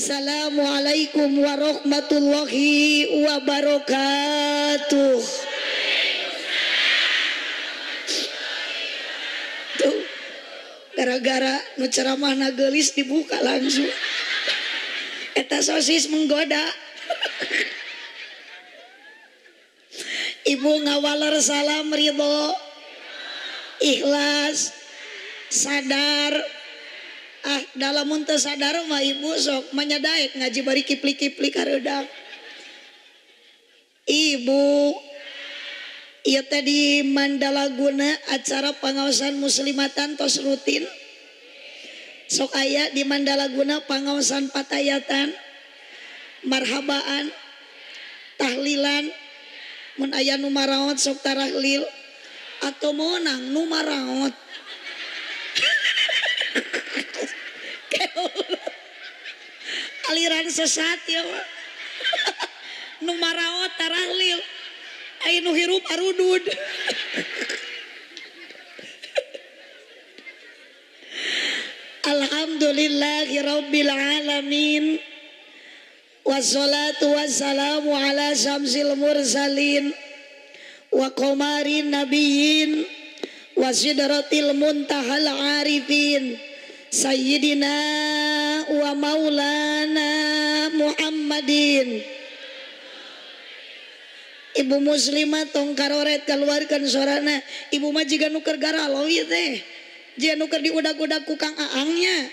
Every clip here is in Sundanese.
Assalamualaikum warahmatullahi wabarakatuh. Tuh, gara-gara nu ceramahna geulis dibuka langsung. Eta sosis menggoda. Ibu ngawaler salam ridho, ikhlas, sadar. Ah, dalam teu sadar mah ibu sok manyadaek ngaji bari kipli-kipli kareudang. Ibu, ieu teh di Mandalaguna acara pangaosan muslimatan tos rutin. Sok aya di Mandalaguna pangaosan patayatan, marhabaan, tahlilan. Mun aya nu maraot sok tarahlil atau meunang nu maraot. Aliran sesat ya nu maraot tarahlil, aya nu hirup arudud. Alhamdulillahirabbil alamin. Wassalatu wassalamu ala syamsil mursalin wa qamarin nabiyyin wa sidratil muntahal arifin sayyidina wa maulana Muhammadin. Ibu muslimah tong karoret keluarkan sorana. Ibu mah jiga nuker garalo ieu teh, jiga nuker diudag-udag ku Kang Aangnya.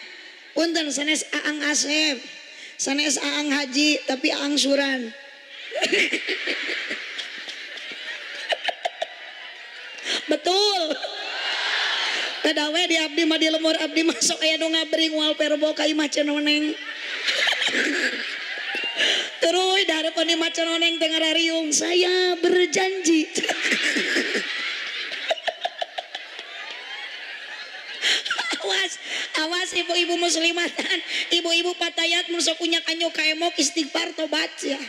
Punten sanes Aang Asep, sanes Aang Haji, tapi Aang Suran. Betul. Tadawe di abdi mah di lemur abdi masuk aya nu ngabring moal perbo ka imah cenoneng. Terus darepan imah cenoneng teh ngarariung, saya berjanji. Awas, awas ibu-ibu muslimatan, ibu-ibu patayat mun sok unyak anyuk ka emok istighfar tobat ya.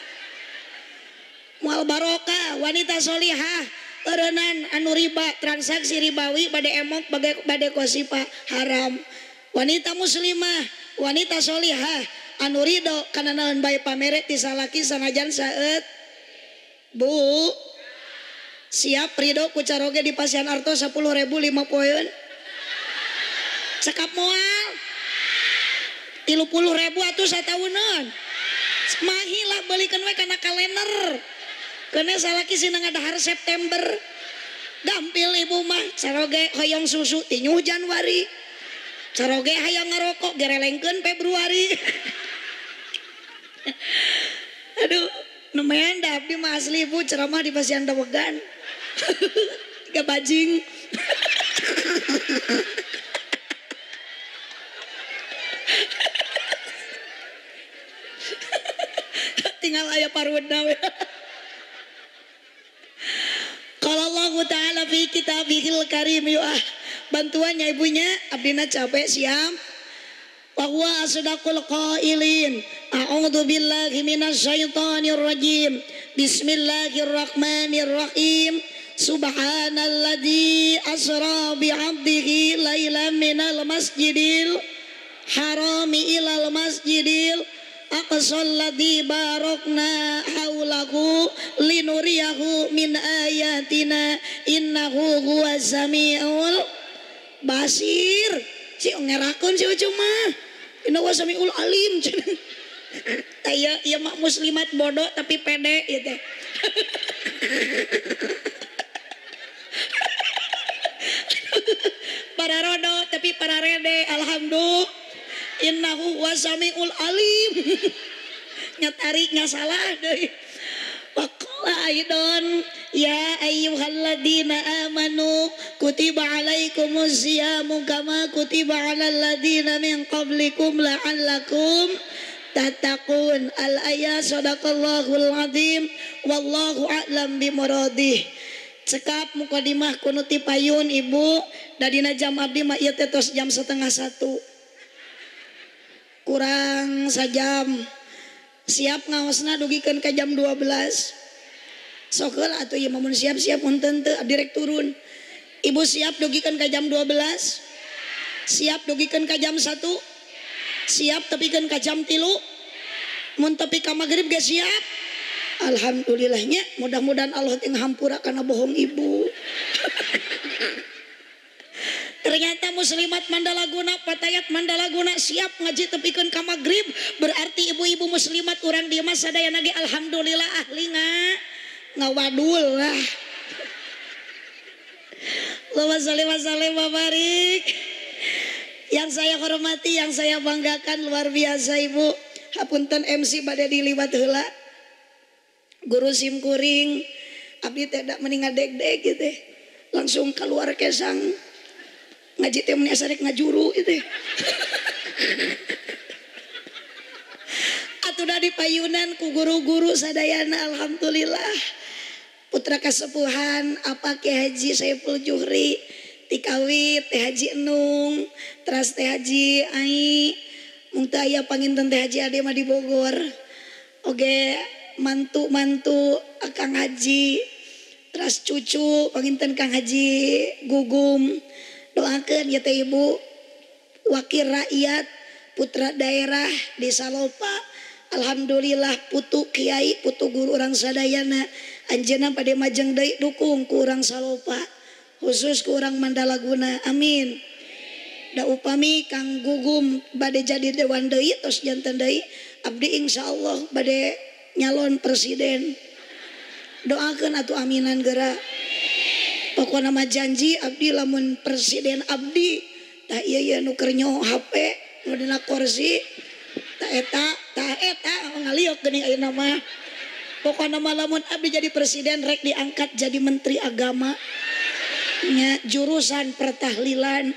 Moal barokah wanita solihah eureunnan anu riba, transaksi ribawi bade emok bade kosipa haram. Wanita muslimah, wanita solihah anu ridho kana naon bae pamere ti salaki sanajan saeut. Bu, siap ridho ku caroge di pasian arto 10.000 5 poeun. Cekap moal 30.000 atuh satauneun. Mahilah beulikeun we kana kalender. Keuna salaki sina ngadahar September. Gampil ibu mah caroge hoyong susu tinyuh Januari. Caroge hayang ngarokok gerelengkeun Februari. Aduh, lumayan dah abdi mah asli ibu ceramah di pasian dawegan. Tiga bajing. Tinggal aya parudna we. Qala Allahu ta'ala fi kitabihil karim. Yuk ah, bantuannya ibunya, abdina capek siam. Wa huwa asdaqul qailin. A'udzu billahi minasyaitonir rajim. Bismillahirrahmanirrahim. Subhanalladzi asra bi 'abdihi lailan minal masjidil harami ilal masjidil aqsal ladzi barakna haulahu linuriyahu min ayatina innahu huwas samiul basir. Si ngerakeun si ucu mah innahu samiul alim. Taya ieu mah muslimat bodoh tapi pede ieu teh. Para rodo tapi para rede, alhamdulillah. Innahu wasamiul alim. Nyatarik nggak salah deui. Waqala aidon ya ayyuhalladzina amanu kutiba alaikumus siyamu kama kutiba alal ladzina min qablikum la'allakum tattaqun. Al ayat sadaqallahul azim wallahu a'lam bimuradih. Cekap mukadimah kunuti payun ibu dadina jam abdi mah ieu teh tos jam 12:30. Kurang sajam. Siap ngaosna dugikeun ka jam 12. Sok heula atuh ieu mah mun siap-siap mun teu abdi rek turun. Ibu siap dugikeun ka jam 12? Siap dugikeun ka jam 1? Siap tepikeun ka jam 3? Mun tepi ka magrib ge siap. Alhamdulillahnya mudah-mudahan Allah teh ngahampura kana bohong ibu. Ternyata muslimat Mandalaguna, Patayat Mandalaguna siap ngaji tepikeun ka magrib, berarti ibu-ibu muslimat urang dieu mah sadayana ge alhamdulillah ahli ngawadul lah. Allahumma sholli wa sallim wa barik. Yang saya hormati, yang saya banggakan luar biasa ibu. Hapunten MC bade diliwat heula. Guru sim kuring abdi teh da mending ngadeg-deg gitu. Langsung keluar kesang. Ngaji teh meni asa rek ngajuru gitu. Atuh da dipayunan ku guru-guru sadayana alhamdulillah. Putra kasepuhan apa Ki Haji Saiful Juhri, Tikawit Teh Haji Enung, teras Teh Haji Ai, mung teu aya panginten Teh Haji Ade mah di Bogor. Oge mantu-mantu Kang Haji, teras cucu panginten Kang Haji Gugum. Doakeun ya teh ibu, wakil rakyat putra daerah Desa Lopa. Alhamdulillah putu kiai, putu guru urang sadayana. Anjeunna bade majeng deui dukung ku urang Salopa, khusus ku urang Mandalaguna. Amin. Da upami Kang Gugum bade jadi dewan deui tos janten deui, abdi insyaallah bade nyalon presiden. Doakeun atuh aminan geura. Pokona mah janji abdi lamun presiden abdi tah ieu ieu nu keur nyoho HP nu dina kursi tah eta ngaliok geuning ayeuna mah. Pokona mah lamun abdi jadi presiden rek diangkat jadi menteri agama nya jurusan pertahlilan.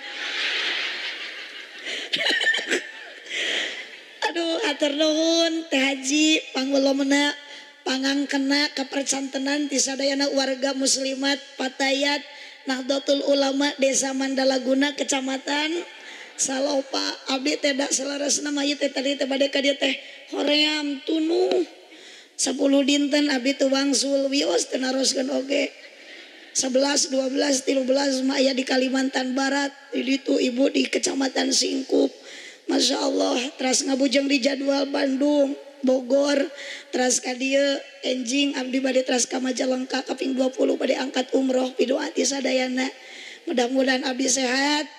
Aduh atur nuhun Teh Haji pangulomna pangangkena kapercantenan ti sadayana warga muslimat Patayat Nahdlatul Ulama Desa Mandalaguna Kecamatan Salopa. Abdi teh da saleresna mah ieu teh tadi teh bade ka dieu teh hoream tunuh 10 dinten abdi teu wangsul wios teu naroskeun oge. 11, 12, 13 mah aya di Kalimantan Barat, di ditu ibu di Kecamatan Singkup. Masya Allah, teras ngabujeng di jadwal Bandung, Bogor, teras ka dieu enjing abdi bade teras ka Majalengka kaping 20 bade angkat umroh pidoa ti sadayana. Mudah-mudahan abdi sehat,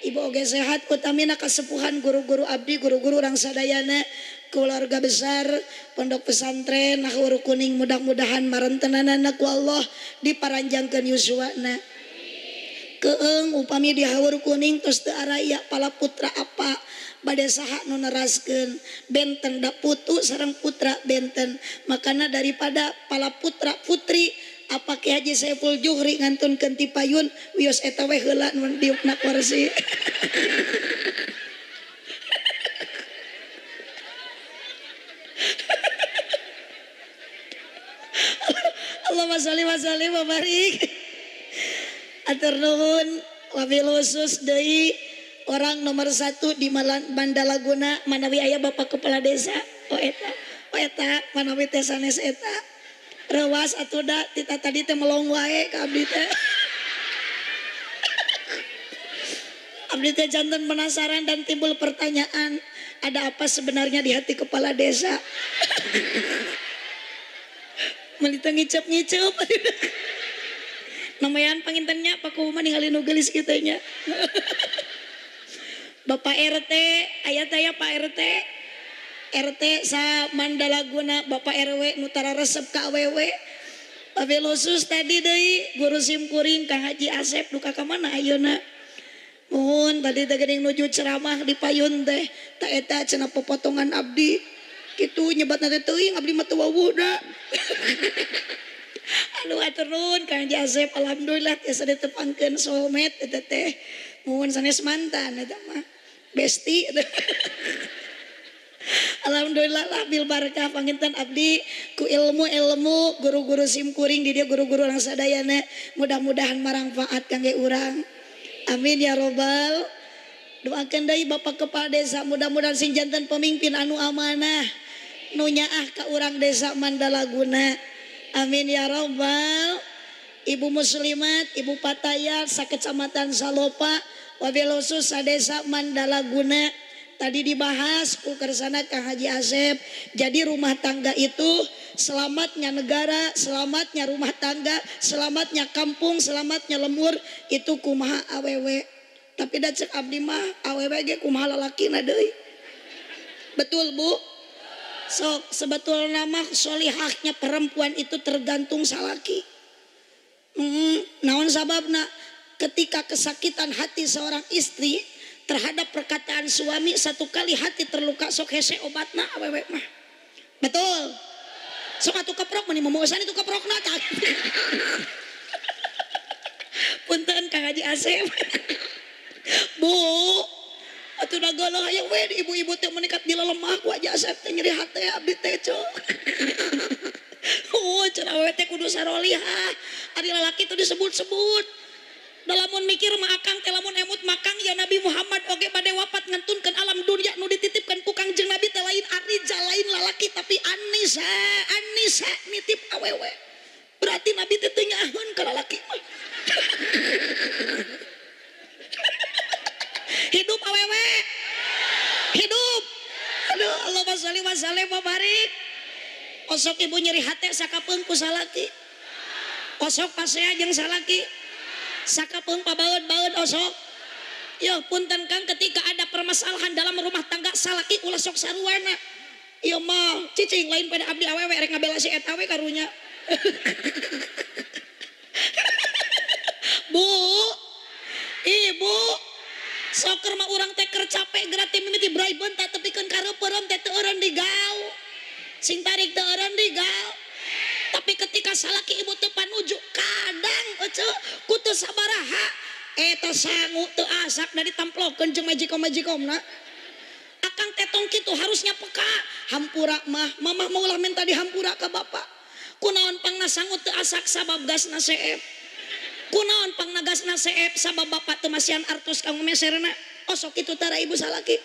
ibu oge sehat, utamina kasepuhan guru-guru abdi, guru-guru urang sadayana, keluarga besar pondok pesantren Haur Kuning mudah-mudahan marentenanana ku Allah diparanjangkeun yuswana. Keeng upami di Haur Kuning tos teu araya pala putra apa bade saha nu neraskeun benten da putu sareng putra benten. Makana daripada pala putra putri apa Ki Haji Saiful Juhri ngantunkeun ti payun wios eta we heula nu diukna kursi. Allahumma sholli wa sallim wa barik. Atur nuhun wabil khusus deui orang nomor 1 di Mandalaguna manawi aya Bapak Kepala Desa. Oh eta, oh eta manawi teh sanes eta. Rewas atuh da tita tadi teh melong wae ka abdi teh. Abdi teh janten penasaran dan timbul pertanyaan, ada apa sebenarnya di hati kepala desa? Melita ngicep-ngicep. Namayan pangintennya Pak Kuma ningali nu geulis kitu nya. Bapak RT, aya teh ya Pak RT. RT sa Mandalaguna, Bapak RW nu tara resep ka awewe. Wabil khusus tadi deui guru sim kuring Kang Haji Asep duka ka mana ayeuna. Mohon tadi teh geuning nuju ceramah di payun teh, ta eta cenah popotongan abdi. Kitu nyebatna teh teuing abdi mah teu wawuh da. Aduh atur nuhun Kang Haji Asep, alhamdulillah tiasa ditepangkeun soulmate eta teh. Mohon sanes mantan eta mah. Besti. Alhamdulillah lah bil barkah panginten abdi ku ilmu-ilmu guru-guru sim kuring di dia guru-guru urang sadayana mudah-mudahan marangfaat kangge urang. Amin ya robbal. Doakeun deui Bapak Kepala Desa mudah-mudahan sing janten pemimpin anu amanah nu nyaah ka urang desa Mandalaguna. Amin ya robbal. Ibu muslimat, Ibu Patayat sakecamatan Salopa, wabil khusus sadesa Mandalaguna. Tadi dibahas ku kersana Kang Haji Asep. Jadi rumah tangga itu selamatnya negara, selamatnya rumah tangga, selamatnya kampung, selamatnya lemur itu kumaha awewe. Tapi da cek abdi mah awewe ge kumaha lalakina deui. Betul Bu? So, sebetulna mah solihahnya perempuan itu tergantung salaki. Naon sababna? Ketika kesakitan hati seorang istri terhadap perkataan suami, satu kali hati terluka sok hese obatna awewe mah. Betul. Sok atuh keprok meni momosan itu keprokna tah. Punten Kang Haji Asep. Bu, atuh da geuleuh aya we ibu-ibu teh menikat di lelemah ku Haji Asep teh nyeri hate abdi teh cok. Oh, cenah awewe teh kudu sarolihah. Ari lalaki teh disebut-sebut. Lamun mikir mah akang teh lamun emut makang ya Nabi Muhammad oge bade wafat ngantunkeun alam dunia nu dititipkeun ku Kangjeng Nabi teh lain arija lain lalaki tapi Anisa, Anisa nitip awewe. Berarti Nabi teh teu nyaheun ka lalaki mah. Hidup awewe. Hidup. Aduh, Allahumma sholli wa sallim wa barik. Osok ibu nyeri hate sakapeung ku salaki. Osok pasea jeung salaki. Sakapeung pabaeud-baeud osok. Yo punten Kang, ketika ada permasalahan dalam rumah tangga salaki ulah sok saruana. Ieu mah cicing lain pada abdi awewe rek ngabela si eta we karunya. Bu, ibu, soker mah urang teh keur capek gerati mimiti braibeun tak tepikeun kareupeurem teh teu eureun digau. Sing tarik teu eureun digau. Tapi ketika salaki ibu teu panuju kadang ece ku teu sabaraha eta sangu teu asak da ditamplokeun jeung majikom-majikomna. Akang teh tong kitu harusnya peka. Hampura mah, mamah mah ulah minta dihampura ka bapak. Kunaon pangna sangu teu asak sabab gasna seep. Kunaon pangna gasna seep sabab bapak teu masihan artos kanggo meserna. Osok kitu tara ibu salaki.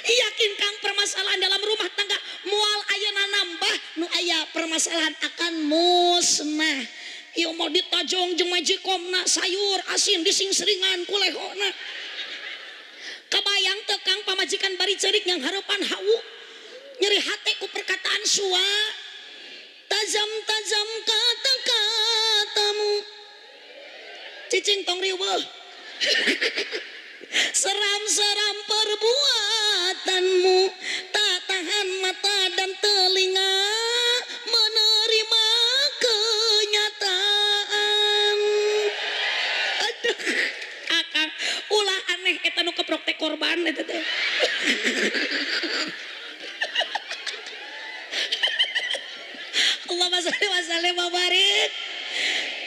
Yakin Kang permasalahan dalam rumah tangga moal ayeuna nambah nu aya permasalahan akan musnah. Ieu mau ditajong jeung majikomna sayur asin disingsringan ku lehona. Kabayang teu Kang pamajikan bari ceurik yang hareupan hawu nyeri hate ku perkataan sua. Tajam-tajam kata-katamu. Cicing tong riweuh. Seram-seram perbuatanmu, tak tahan mata dan telinga menerima kenyataan. Aduh, akang ulah aneh eta nu keprok teh korban eta teh. Allahumma sholli wa sallim wa barik.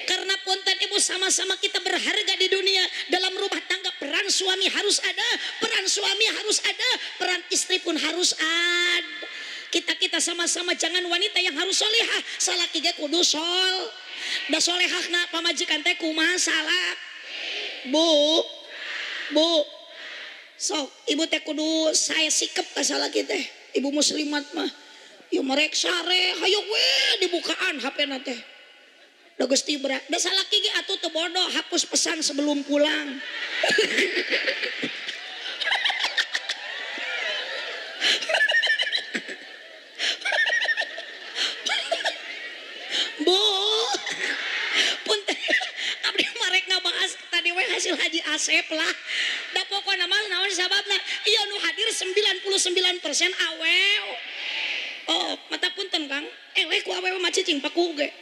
Karena punten ibu sama-sama kita berharga di dunia. Dalam rumah tangga peran suami harus ada, peran suami harus ada, peran istri pun harus ada. Kita-kita sama-sama jangan wanita yang harus solehah, salaki ge kudu sol. Da solehahna pamajikan teh kumaha salak. Bu, bu, sok ibu teh kudu saya sikep ka salaki teh. Ibu muslimat mah, ieu merek sare, hayo we dibukaan HP-na teh. Da geus tibra, da salaki ge atuh teu bodoh, hapus pesan sebelum pulang. Bu, punten abdi marek ngabahas tadi we hasil Haji Asep lah. Da pokona mah naon sababna? Ieu nu hadir 99% awew. Oh, mata punten Kang, eleh ku awewe mah cicing paku ge.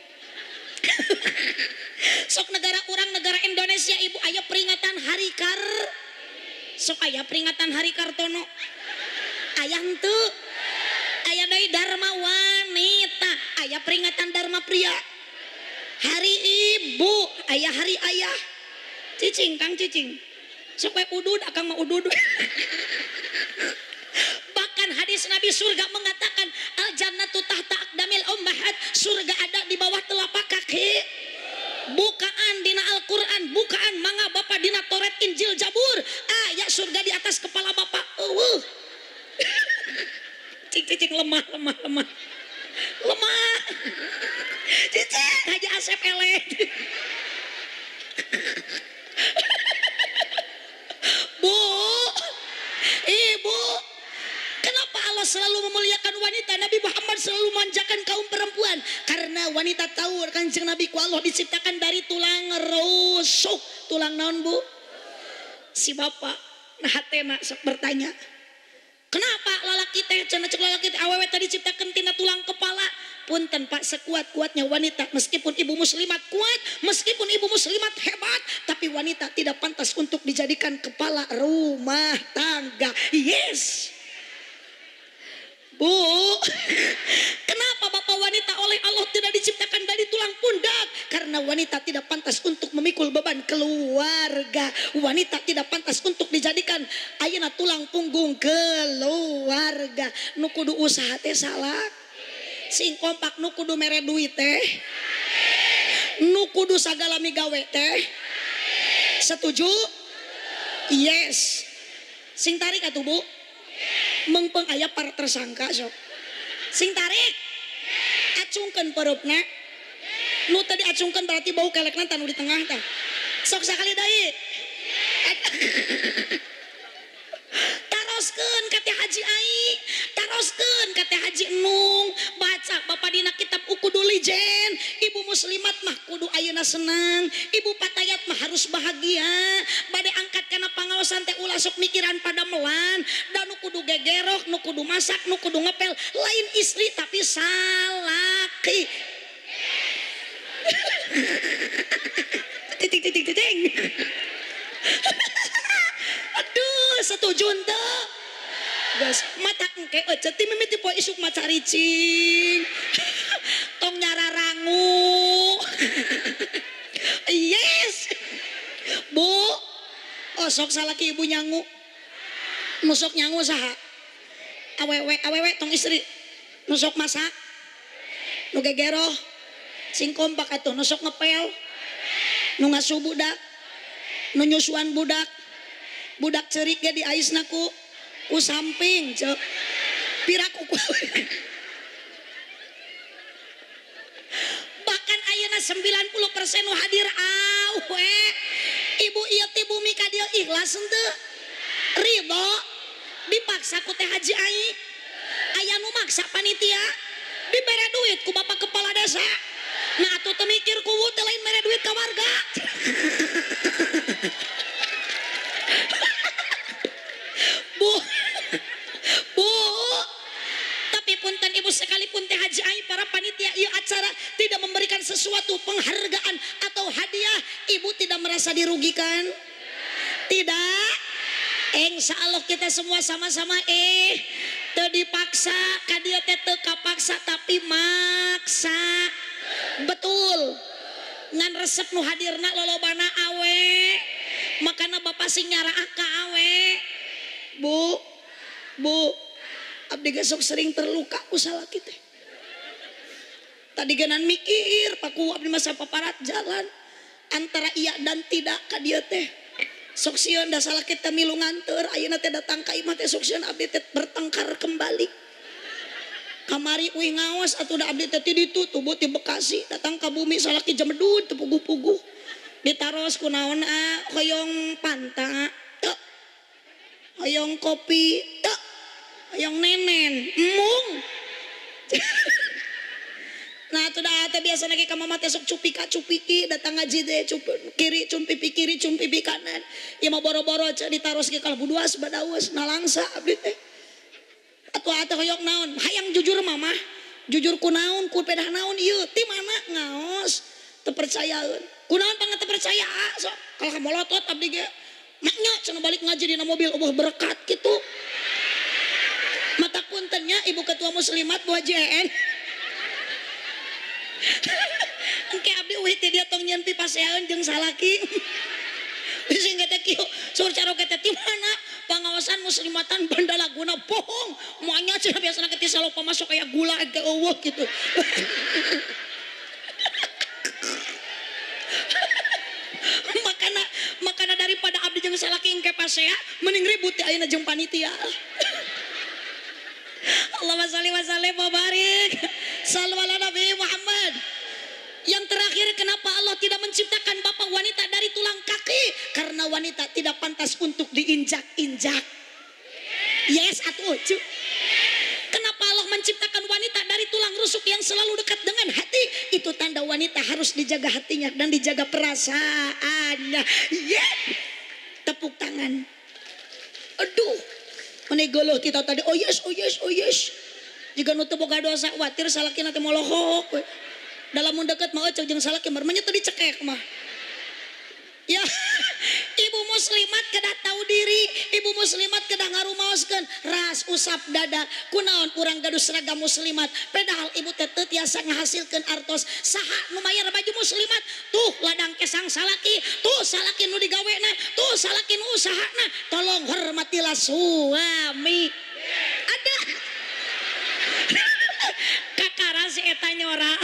Sok negara orang negara Indonesia ibu aya peringatan hari Kar, sok aya peringatan hari Kartono, aya henteu, aya deui Dharma Wanita, aya peringatan Dharma Pria, hari ibu, aya hari ayah. Cicing Kang cicing, sok we udud akang mah udud. Bahkan hadis Nabi surga mengatakan al jannatu tahta aqdamil ummahat, surga ada di bawah telapak kaki. Bukaan dina Al-Qur'an, bukaan mangga bapak dina Taurat, Injil, Jabur. Aya surga di atas kepala bapak. Eueuh. Cicing lemah lemah lemah. Lemah. Cicing Haji Asep eleh. selalu memuliakan wanita, Nabi Muhammad selalu memanjakan kaum perempuan. Karena wanita tahu Kanjeng Nabi ku Allah diciptakan dari tulang rusuk. Tulang naon bu? Si bapak nah hatena sok bertanya, kenapa lalaki teh cenah cek lalaki teh awewe tadi diciptakan tina tulang kepala? Punten pak, sekuat-kuatnya wanita, meskipun ibu muslimat kuat, meskipun ibu muslimat hebat, tapi wanita tidak pantas untuk dijadikan kepala rumah tangga. Yes bu, kenapa bapak wanita oleh Allah tidak diciptakan dari tulang pundak? Karena wanita tidak pantas untuk memikul beban keluarga. Wanita tidak pantas untuk dijadikan ayeuna tulang punggung keluarga. Nu kudu usaha teh salah, sing kompak nu kudu mere duit teh, nu kudu sagala migawe teh. Setuju? Yes. Sing tarik atuh bu. Mengpeng aya para tersangka sok. Sing tarik. Acungkeun pereupna. Nu tadi acungkeun berarti bau kelekna tanu di tengah tah. Sok sakali deui. Taroskeun ka Teh Haji Ai, taroskeun ka Teh Haji Enung, baca bapak dina kitab Uqudul Lijen, ibu muslimat mah kudu ayeuna senang, ibu patayat mah harus bahagia, bade angkat kana pangaosan teh ulah sok mikiran pada melan, da nu kudu gegerok, nu kudu masak, nu kudu ngepel, lain istri tapi salaki. Titik titik titik. Aduh, setuju henteu? Geus mata engke euceut ti mimiti poe isuk maca ricing. Tong nyararangu. Yes. Bu, osok salaki ibu nyangu. Nu sok nyangu saha? Awewe, awewe tong istri. Nu sok masak. Nu gegeroh. Sing kompak atuh nu sok ngepel. Nu ngasuh budak. Nu nyusuan budak. Budak cerik ge diaisna ku samping cek piraku ku. Bahkan ayeuna 90% nu hadir awe. Ibu ieu ti bumi ka dieu ikhlas henteu? Ridho. Dipaksa ku Teh Haji Ai. Aya nu maksa panitia, dibere duit ku bapak kepala desa. Nah atuh teu mikir kuwu teh lain mere duit ka warga. Bu, bu, tapi punten ibu sekalipun Teh Haji Ai para panitia ieu acara tidak memberikan sesuatu penghargaan atau hadiah, ibu tidak merasa dirugikan? Tidak. Insya Allah kita semua sama-sama teu dipaksa, ka dieu teh teu kapaksa tapi maksa. Betul. Ngan resep nu hadirna lolobana awe. Makana bapak sing nyaraah ka awe. Bu, bu, abdi ge sok sering terluka ku salaki teh. Tadi genan mikir paku abdi masa paparat jalan antara iya dan tidak ka dieu teh. Sok sieun da salaki teh milu nganteur, ayeuna teh datang ka imah teh sok sieun abdi teh bertengkar kembali. Kamari uih ngaos atuh da abdi teh ti ditu tubuh ti Bekasi datang ka bumi salaki jemedud teu puguh-puguh. Ditaros kunaon ah hoyong panta teu. Hoyong kopi teu. Hoyong nenen embung. Nah atuh da teh biasana ge ka mama teh sok cupika cupiki datang ngaji teh cup kiri cum pipi kiri cum pipi kanan. Ieu mah boro-boro ceu ditaros ge kalbu duas badaus nalangsa abdi teh. Atuh atuh hoyong naon? Hayang jujur mama. Jujur ku naon? Ku pedah naon ieu? Ti mana ngaos? Teu percayaeun. Kunaon pang teu percaya sok kalau molotot abdi ge. Maknya cenah balik ngaji dina mobil eueuh berkat kitu. Mata puntennya ibu ketua muslimat Bu Haji En. Engke abdi uih teh dia tong nyieun pipasean jeung salaki. Bisi engke teh kieu sur caroge teh ti mana? Pangaosan muslimatan banda laguna bohong. Moanya cenah biasana ke ti salopa masuk aya gula ge eueuh kitu. Makana daripada abdi jeung salaki engke pasea mending ribut teh ayeuna jeung panitia. Allahumma sholli wa sallim wa barik. Sallu ala Nabi Muhammad. Yang terakhir, kenapa Allah tidak menciptakan bapak wanita dari tulang kaki? Karena wanita tidak pantas untuk diinjak-injak. Yes atau ojo. Wanita harus dijaga hatinya dan dijaga perasaannya. Yeah. Tepuk tangan. Aduh, meni geuleuh tita tadi. Oh yes, oh yes, oh yes. Jika nu teu boga dosa watir salakina teh molohok we. Dalam mun deket mah euceu jeung salaki marmanya teu dicekek mah. Ya, ibu muslimat kedah tahu diri, ibu muslimat kedah ngarumaoskeun ras usap dada. Kunaon urang gaduh seragam muslimat, padahal ibu teh teu tiasa ngahasilkeun artos. Saha nu mayar baju muslimat? Tuh ladang kesang salaki, tuh salaki nu digawena, tuh salaki nu usahana. Tolong hormatilah suami. Ada kakara si eta nyora.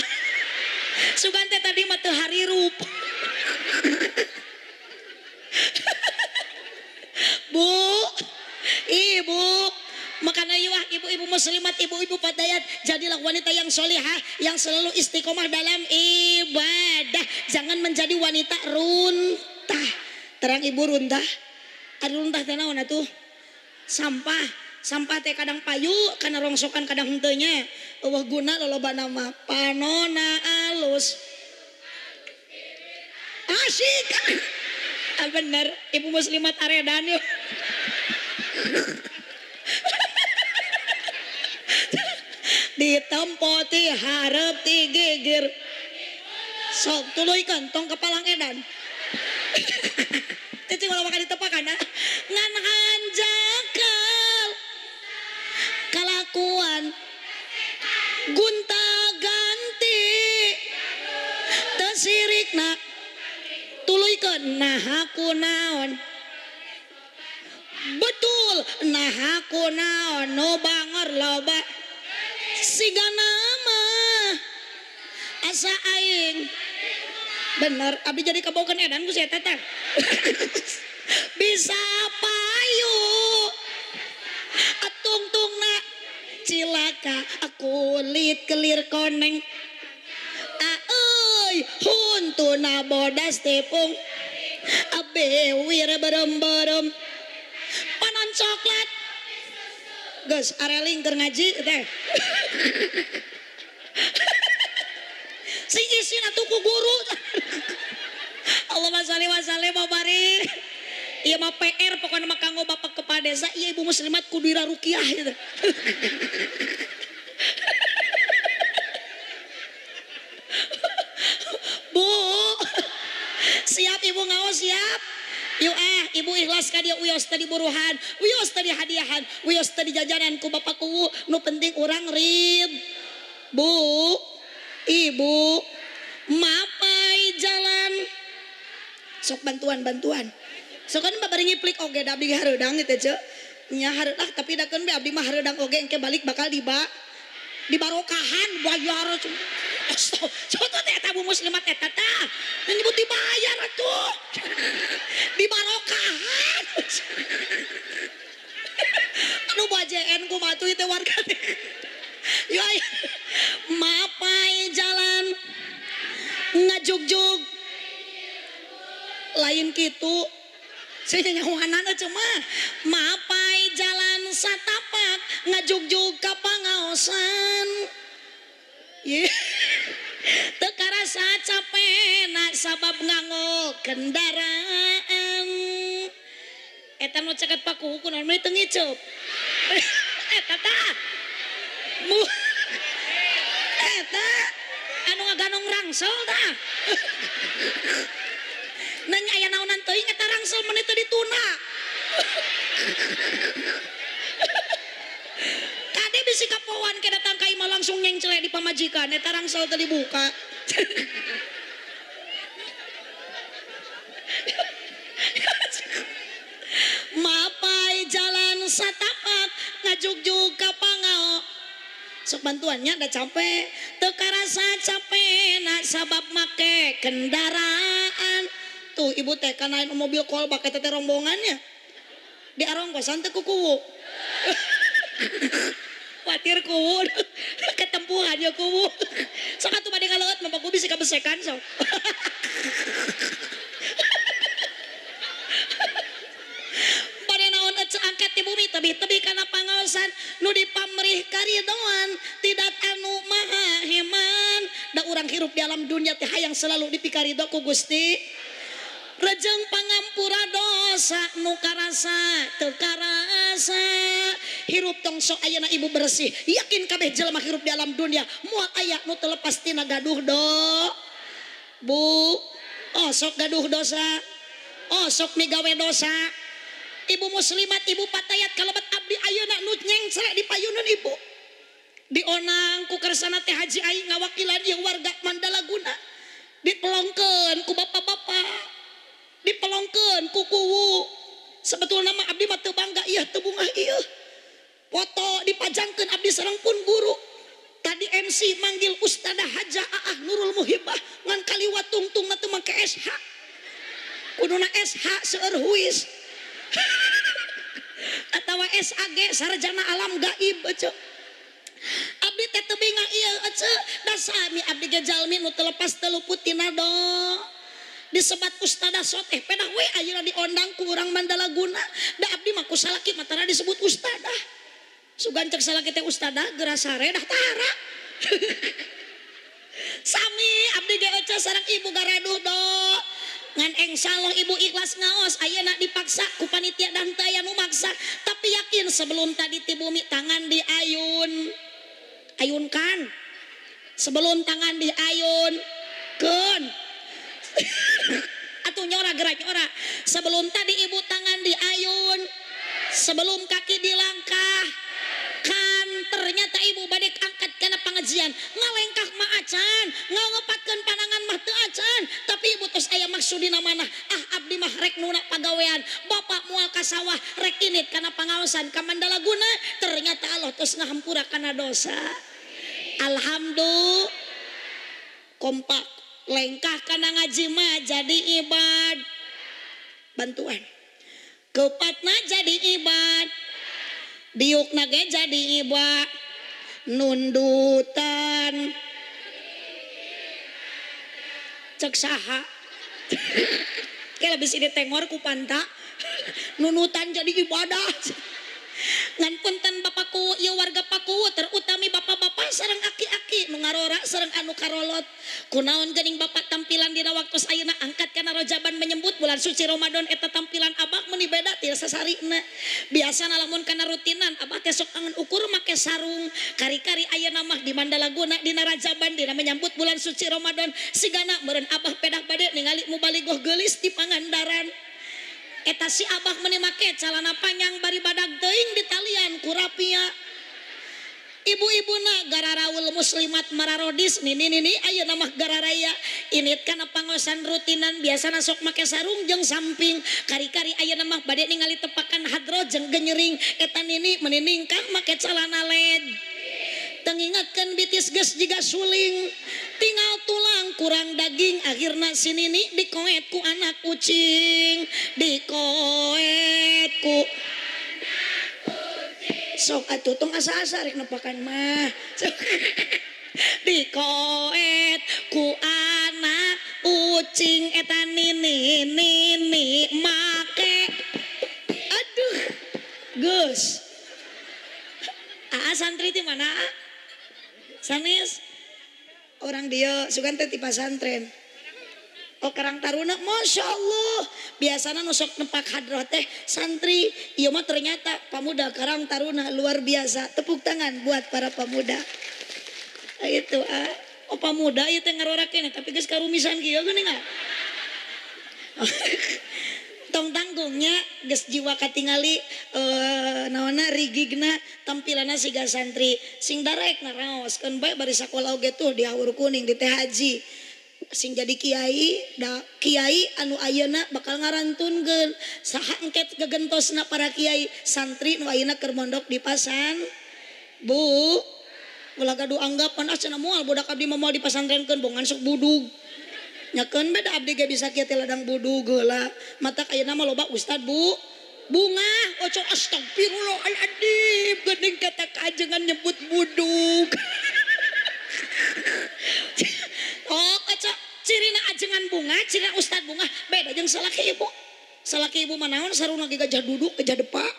Sugan teh tadi mah teu harirup. Bu, ibu, makanya iwah ibu-ibu muslimat, ibu-ibu fatayat, jadilah wanita yang solihah, yang selalu istiqomah dalam ibadah. Jangan menjadi wanita runtah. Terang ibu runtah, ada runtah teh naon atuh? Sampah, sampah teh kadang payu, kana rongsokan kadang henteu nya. Eueuh guna loloba nama panona alus. Asik. Ah, bener, ibu muslimat aredan yuk. Ditempo ti hareup ti gigir. Sok tuluykeun tong kepalang edan. Cicing ulah makan ditepakan ah. Ngan hanjakal kalakuan gunta ganti teu sirikna tuluykeun naha kunaon. Betul, naha kunaon nu bangor loba siga nama asa aing. Bener, abdi jadi kabaukeun edan ku si eta teh. Bisa payu atungtungna cilaka kulit kelir koneng. Aeuy huntuna bodas tepung abewir berem-berem panon coklat. Geus areling keur ngaji teh. Sing isin atuh ku guru. Allahumma sholli wa sallim wa barik. Ieu mah PR pokona mah kanggo bapak kepala desa, ieu ibu muslimat kudu rukiah gitu. Bu, siap ibu ngaos siap. Yuk ah, ibu ikhlas ka dia wios tadi buruhan, wios tadi hadiahan, wios tadi jajanan ku bapak kuwu, nu penting urang rid. Bu, ibu, mapai jalan. Sok bantuan-bantuan. Sok kan babari ngiplik oge da abdi hareudang gitu ce. Nya hareudang tapi dakeun be abdi mah hareudang oge engke balik bakal diba dibarokahan bayar. Contoh teh eta bu muslimat eta tah. Nyebut dibayar atuh. Dibarokahan. Anu bajeen kumaha tuh teh warga teh. Yo mapai jalan ngajugjug lain kitu. Saya nyawanan cuma mapai jalan satapak ngajugjug ka pangaosan. Yeah. Teu karasa capena sabab nganggo kendaraan. Eta nu caket paku kunaon meni teu ngiceup. Eta tah. Eta anu ngaganong rangsel tah. Nanya aya naonan teuing eta rangsel meni teu dituna. Kade bisi kapoan ke datang ka imah langsung nyengcele di pamajikan eta rangsel teu dibuka. Mapai jalan satapak ngajugjug ka pangao. Sok bantuannya udah capek, teu karasa capek nak sabab make kendaraan. Tuh ibu teh kan lain mobil kolbak eta teh rombongannya. Di arongkosan teh ku kuwu. Watir kuwu ketempuhan ya kuwu. Sok atuh bade ngaleueut mah ku bisi kabesekan sok. Bade naon ece angkat di bumi tebih-tebih kana pangaosan nu dipamrih karidoan tidak anu maha heman. Da urang hirup di alam dunia teh hayang selalu dipikarido ku Gusti. Rejeng pangampura dosa nu karasa teu karasa. Hirup tong sok ayeuna ibu bersih, yakin kabeh jelema hirup di alam dunia moal aya nu teu lepas tina gaduh do. Bu, oh sok gaduh dosa. Oh sok migawe dosa. Ibu muslimat, ibu patayat kalebet abdi ayeuna nu nyengsre di payunan ibu. Dionang ku kersana teh Haji Ai ngawakilan ieu warga Mandalaguna. Dipelongkeun ku bapak-bapak. Dipelongkeun ku kuwu. Sebetulna mah abdi mah teu bangga ieu teu bungah ieu. Foto dipajangkeun abdi sareng pun guru. Tadi MC manggil Ustadzah Hajah Aah Nurul Muhibah ngan kaliwat tungtungna teu make SH. Kuduna SH seueur huis. Atawa SAG sarjana alam gaib ece. Abdi teh teu bingah ieu ece, da sami abdi ge jalmi nu teu lepas teu luput tina do. Disebat ustadzah soteh pedah we ayeuna diondang ku urang Mandalaguna, da abdi mah ku salaki mah tara disebut ustadzah. Sugan cek salaki teh ustadzah geura sare dah tara. Sami abdi ge ece sareng ibu garaduh do. Ngan engsallah ibu ikhlas ngaos ayeuna dipaksa ku panitia dan teu aya nu maksa, tapi yakin sebelum tadi ti bumi tangan diayun ayunkan, sebelum tangan diayun keun atuh nyora gerak nyora, sebelum tadi ibu tangan diayun, sebelum kaki dilangkah kan, ternyata ibu bade angkat kana pengajian ngalengkah mah acan, ngangepatkeun panangan mah teu acan, tapi ibu tos aya maksud dina manah, ah abdi mah rek nuna pagawean, bapak moal ka sawah rek init kana pangaosan ka Mandalaguna, ternyata Allah tos ngahampura kana dosa. Alhamdulillah. Kompak lengkah kana ngaji mah jadi ibad bantuan, kepatna jadi ibad, diukna ge jadi ibad, nundutan cek saha kayak lebih sini tengor ku panta nunutan jadi ibadah. Ngan punten bapakku ieu warga Paku terutami bapak-bapak sareng aki-aki nu ngarora sareng anu karolot, kunaon geuning bapak tampilan dina waktu ayeuna angkat kana rojaban menyebut bulan suci Ramadan eta tampilan abah meuni beda ti sasarina. Biasana lamun kana rutinan abah teh sok angen ukur make sarung, kari-kari ayeuna mah di Mandalaguna dina rajaban dina menyambut bulan suci Ramadan sigana meureun abah pedah bade ningali mubaligoh geulis di Pangandaran. Eta si abah meuni make calana panjang bari badag teuing di talian ku rapia. Ibu-ibuna gararaul muslimat mararodis nini nini ayeuna mah gararaya init kana pangosan rutinan biasana sok make sarung jeung samping, kari-kari ayeuna mah bade ningali tepakan hadro jeung genyering eta nini meuni ningkah make calana led. Tengingatkeun bitis geus jiga suling, tinggal tulang kurang daging, akhirna si nini dikoet ku anak kucing, dikoet ku anak kucing. Sok atuh tong asa-asa rek nepakan mah. Dikoet ku anak kucing eta nini nini make. Aduh, geus. Aa santri di mana? Sanes orang dia sugan teh ti pasantren. Oh Karang Taruna, Masya Allah. Biasana nusok nepak hadroh teh santri. Ieu mah ternyata pemuda Karang Taruna luar biasa. Tepuk tangan buat para pemuda. Itu ah. Oh pemuda ieu teh ngarora keneh tapi geus karumisan kieu geuning ah. Tong tanggungnya geus jiwa katingali naonna rigigna tampilanna siga santri sing darek naraoskeun bae bari sakola oge tuh di Haur Kuning di Teh Haji sing jadi kiai da kiai anu ayeuna bakal ngarantunkeun saha engket gegentosna para kiai santri nu ayeuna keur mondok di pasan bu ulah gaduh anggapan ah cenah moal budak abdi mah moal dipasantrenkeun bongan sok budug. Nyakeun beda abdi ge bisa kieu teh ladang budug heula. Matak ayeuna mah loba ustad bu bunga oco astagfirullahaladzim geuning kata kajengan nyebut budug. Oh oco cirina ajengan bunga cirina ustad bunga beda jeung salaki ibu. Salaki ibu mah naon saruna ge gajah duduk gajah depak.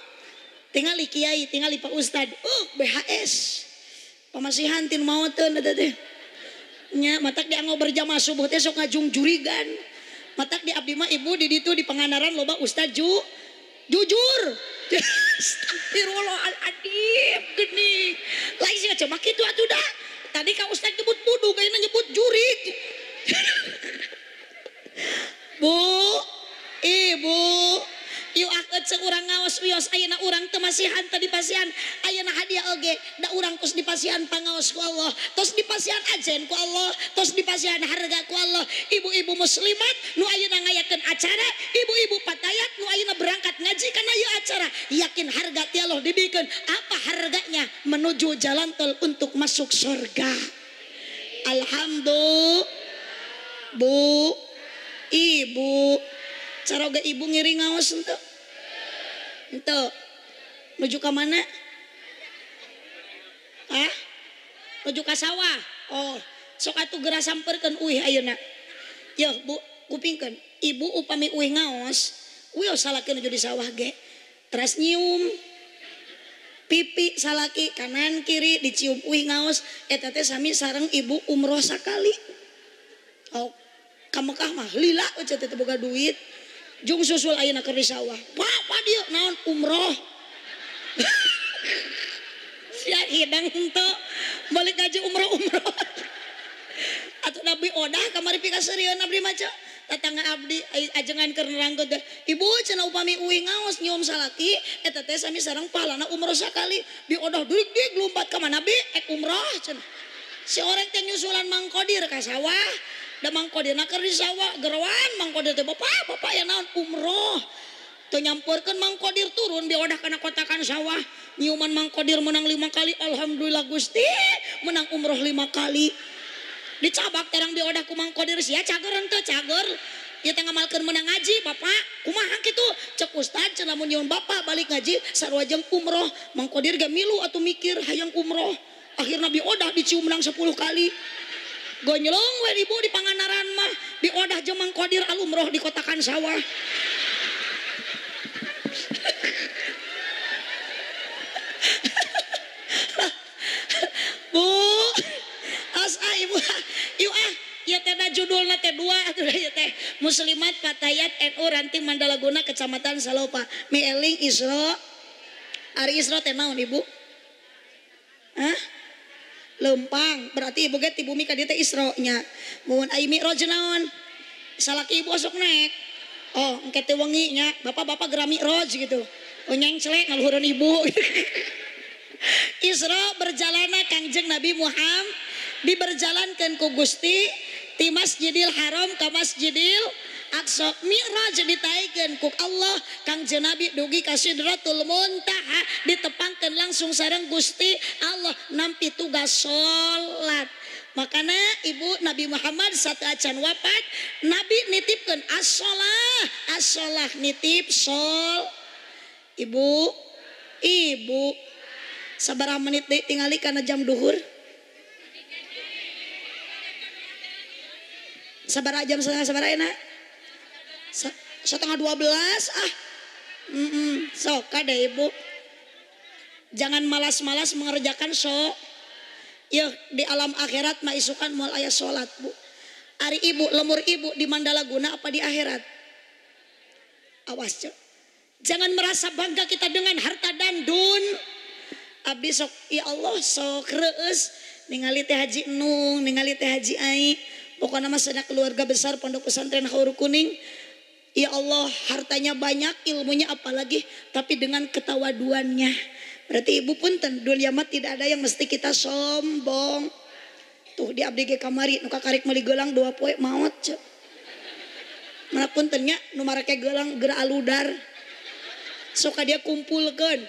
Tingali kiai tingali pak ustad BHS pamasihan tin maoteun eta teh. Nya matak dianggo berjamaah subuh teh sok ngajungjurigan. Matak di abdi mah ibu di ditu di Pangandaran loba ustad jujur. Astagfirullahaladzim geuning. Lain sih cuma kitu atuh dah. Tadi ka ustad nyebut budug ayeuna nyebut jurig. Bu, ibu, yuk akeut seurang ngaos wios ayeuna urang teu masihan teu dipasihan ayeuna hadiah oge da urang tos dipasihan pangaos ku Allah, tos dipasihan ajen ku Allah, tos dipasihan harga ku Allah. Ibu-ibu muslimat nu ayeuna ngayakeun acara, ibu-ibu patayat nu ayeuna berangkat ngaji kana ieu acara, yakin harga ti Allah dibikeun. Apa harganya? Menuju jalan tol untuk masuk surga. Alhamdulillah. Bu, ibu, caroga ibu ngiring ngaos henteu? Henteu. Nuju ka mana? Hah? Nuju ka sawah. Oh, sok atuh geura samperkeun uih ayeuna. Yeuh, Bu, kupingkeun. Ibu upami uih ngaos, uih salaki nuju di sawah ge. Teras nyium pipi salaki kanan kiri dicium uih ngaos, eta teh sami sareng ibu umroh sakali. Oh, ka Mekah mah lila eueuh teh boga duit. Jung susul ayeuna keur di sawah. Pak dieu naon umroh. Sia hidang henteu balik ngaji umroh-umroh. Atuh Nabi odah kamari pikaseurieun abdi mah ceu. Tatangga abdi ajengan keur nerangkeun teh. Ibu cenah upami uih ngaos nyium salaki eta teh sami sareng pahalana umroh sakali. Bi odah durig-dig lumpat ka mana bi ek umroh cenah. Si oreng teh nyusulan Mang Kodir ka sawah. Da Mang Kodir keur di sawah geroan Mang Kodir teh bapak bapak ya naon umroh. Teu nyamperkeun Mang Kodir turun diodah kana kotakan sawah. Nyiuman Mang Kodir menang 5 kali, alhamdulillah Gusti menang umroh 5 kali. Dicabak terang diodah ku Mang Kodir sia cager henteu cager. Ieu teh ngamalkeun menang ngaji bapak kumaha kitu cek ustad cenah lamun nyiun bapak balik ngaji sarua jeung umroh. Mang Kodir ge milu atuh mikir hayang umroh. Akhirna diodah dicium menang 10 kali. Gonyelong we ibu di Pangandaran mah diodah jeung Mang Kodir al umroh di kotakan sawah. Bu, asa ibu, ieu ah, ieu teh da judulna teh dua atuh ieu teh Muslimat Fatayat NU Ranting Mandalaguna Kecamatan Salopa. Mieling Isra. Ari Isra teh naon ibu? Hah? Lempang, berarti ibu ge ti bumi ka dieu teh Isra nya. Mun ai Mi'raj naon? Salaki ibu osok naek. Oh, engke teh wengi nya, bapak-bapak geura Mi'raj gitu. Oh nyengcelek ngaluhureun ibu. Isra berjalana Kangjeng Nabi Muhammad diberjalankeun ku Gusti ti Masjidil Haram ka Masjidil Aqsa. Mi'raj ditaikeun ku Allah Kangjeng Nabi dugi ka Sidratul Muntaha ditepangkeun langsung sareng Gusti Allah nampi tugas salat. Makana ibu Nabi Muhammad sateuacan wafat Nabi nitipkeun as-shalah, as-shalah nitip sol. Ibu, ibu sabaraha menit deui tingali kana jam duhur? Sabaraha jam setengah sabaraha enak? 11:30 ah. Sok kade ibu. Jangan malas-malas mengerjakan sok. Yeuh di alam akhirat mah isukan moal aya salat bu. Ari ibu lemur ibu di Mandalaguna apa di akhirat? Awas cek. Jangan merasa bangga kita dengan harta dan dun. Abdi sok ya Allah sok reueus ningali teh Haji Nung, ningali teh Haji Ai. Pokoknya mah sedang keluarga besar Pondok Pesantren Haur Kuning. Ya Allah hartanya banyak, ilmunya apalagi, tapi dengan ketawaduannya. Berarti ibu punten dunia mah tidak ada yang mesti kita sombong. Tuh di abdi ge kamari nu kakarik meuli gelang 2 poe maot cek. Mana puntennya nu marake gelang geura aludar. Sok dia kumpulkeun.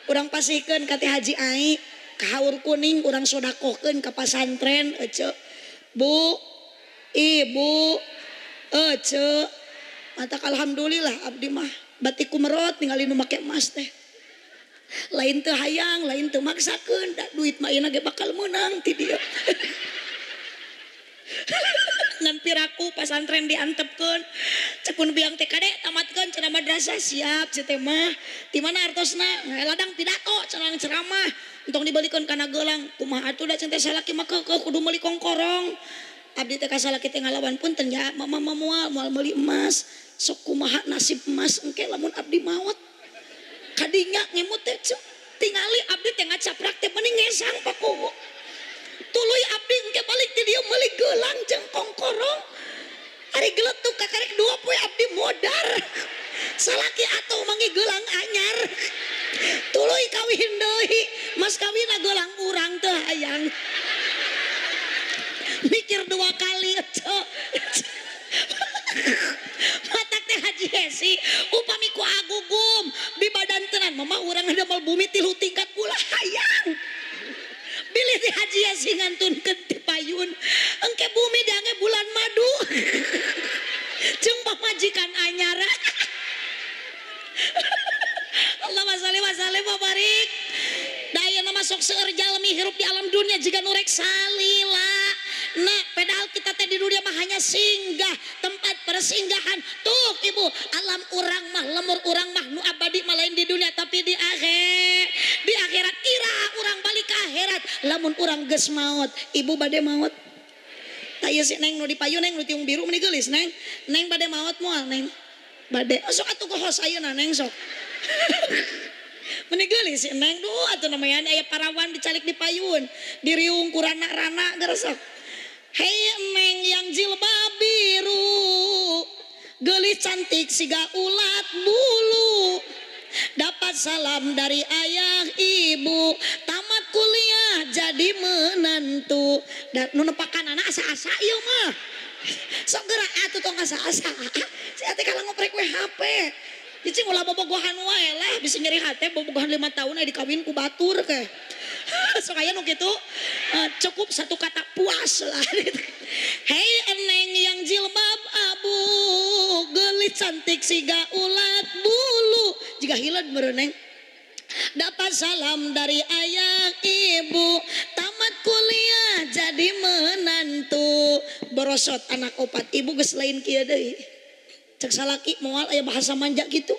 Urang pasihkeun ka teh Haji Ai, ka Haur Kuning urang sodakohkeun ka pasantren ece. Bu, ibu, ece. Matak alhamdulillah abdi mah batik kumerot ningali nu make emas teh. Lain teu hayang, lain teu maksakeun, da duit mah ayeuna ge bakal meunang ti dieu. Ngan piraku pasantren diantepkeun. Cek pun biang teh kade tamatkeun cenah madrasah siap ceu teh mah. Ti mana artosna? Ladang pidato cenah ceramah. Entong dibalikeun kana gelang. Kumaha atuh da cenah teh salaki mah keukeuh kudu meuli kongkorong. Abdi teh ka salaki teh ngalawan punten nya mama mah moal moal meuli emas. Sok kumaha nasib emas engke lamun abdi maot. Kadinya ngemut teh ceu. Tingali abdi teh ngacaprak teh mending ngesang pakowo. Tuluy abdi engke balik ti dieu meuli gelang jeung kongkorong. Ari geletuk kakarek 2 poe abdi modar. Salaki atuh mangi gelang anyar. Tuluy kawin deui, mas kawinna gelang urang teu hayang. Mikir 2 kali ceu. Matak teh Haji Hesi upami ku agugum di badan tenan mama urang damel bumi 3 tingkat ulah hayang. Bilih ti Haji Hesi ngantunkeun ti payun engke bumi diange bulan madu. Jeung pamajikan anyar. Allahumma sholli wa sallim wa barik. Da ayeuna mah sok seueur jalmi hirup di alam dunia jiga nu rek salila. Nah, padahal kita teh di dunia mah hanya singgah, tempat persinggahan. Tuh ibu, alam urang mah, lemur urang mah nu abadi mah lain di dunia tapi di akhir. Di akhirat ira urang balik ke akhirat. Lamun urang geus maot, ibu bade maot. Tah ieu si neng nu di payun neng nu tiung biru meni geulis neng. Neng bade maot moal neng. Bade. Oh, sok atuh kohos ayeuna neng sok. Meni geulis si neng duh atuh namanya aya parawan dicalik di payun, diriung ku rana-rana geus sok. Hei neng yang jilbab biru, gelis cantik siga ulat bulu, dapat salam dari ayah ibu, tamat kuliah jadi menantu. Dan nu nepakan anak asa-asa ieu mah. Sok geura atuh tong asa-asa. Sia teh kalah ngoprek we HP. Cicing ulah bobogohan wae lah, bisa nyeri hate bobogohan 5 tahun aya dikawin ku batur ke. Sok aya nu kitu, cukup satu kata puas lah. Hei eneng yang jilbab abu, gelis cantik siga ulat bulu, jiga hileud meureun neng. Dapat salam dari ayah ibu, tamat kuliah jadi menantu. Borosot anak opat ibu geus lain kieu deui. Cek salaki moal aya bahasa manja gitu.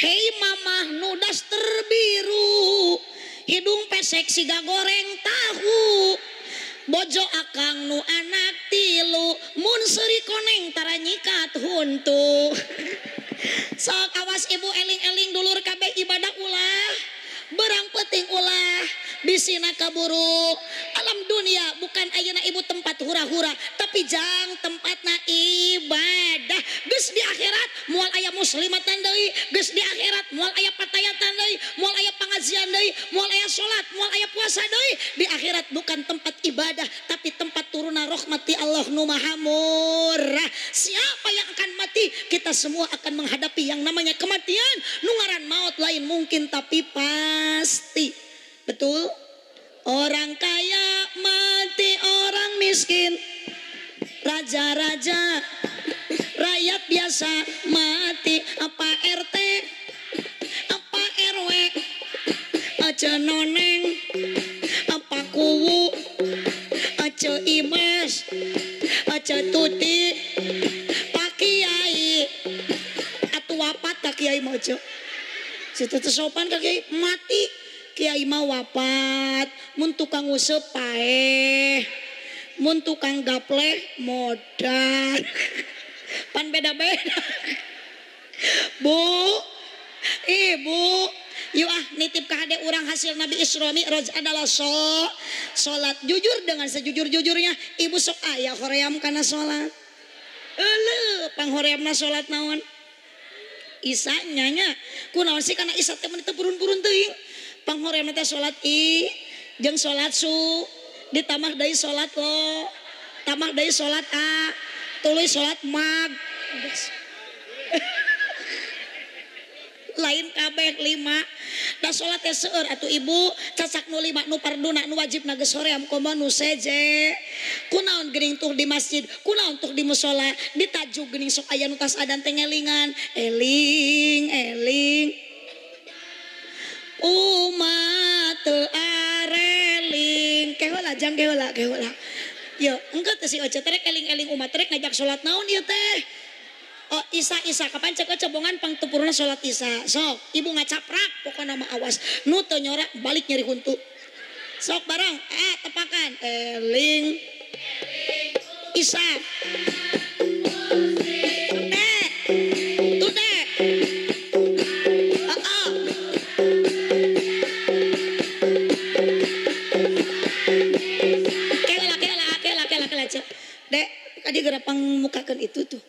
Hei mamah nu daster biru, hidung pesek siga goreng tahu, bojo akang nu anak 3, mun seuri koneng tara nyikat huntu. Sok awas ibu eling-eling dulur kabeh ibadah ulah, berang penting ulah, bisina kaburu. Alam dunia bukan ayeuna ibu tempat hura-hura, tapi jang tempatna ibadah. Geus di akhirat moal aya muslimatan deui, geus di akhirat moal aya patayatan deui, moal aya pangajian deui, moal aya salat, moal aya puasa deui. Di akhirat bukan tempat ibadah, tapi tempat turunna rahmat ti Allah nu Maha Murah. Siapa yang akan mati? Kita semua akan menghadapi yang namanya kematian. Nu ngaran maut lain mungkin tapi pasti. Betul? Orang kaya mati, orang miskin, raja-raja, rakyat biasa mati. Apa RT, apa RW, aja noneng, apa kuwu, aja imas, aja tuti, pak kiai, atuh wapat ka kiai mah aja. Situ teu sopan ka kiai mati. Kiai mah wapat, mun tukang nguseup paeh, mun tukang gapleh modar. Pan beda-beda. Bu, ibu, yuk ah nitip ka hade urang hasil Nabi Isra Mi'raj adalah salat. Jujur dengan sejujur-jujurnya, ibu sok aya hoream kana salat. Euleuh, panghoreamna salat naon? Isa nyanya, kunaon sih kana isa teh mun teu purun-purun teuing. Panghoreamna teh salat i jeung salat su ditambah deui salat lo, tambah deui salat a, tuluy salat mag. Lain kabeh 5. Da salat teh seueur atuh ibu, cacak nu 5 nu farduna nu wajibna geus hoream komo nu seje. Kunaon geuning tuh di masjid, kunaon tuh di musala, ditajuk geuning sok aya nu tas adan teh ngelingan, eling eling. Umat teu areling. Keheula jang keheula keheula. Yo, engke teh si Oce terek eling-eling umat terek ngajak salat naon ieu teh. Oh isya isya kapan cek cebongan pangtepurna salat isya. Sok ibu ngacaprak pokona mah awas. Nu teu nyora balik nyeri huntu. Sok bareng tepakan eling isya. Dek, kadi geura pangmukakeun itu tuh.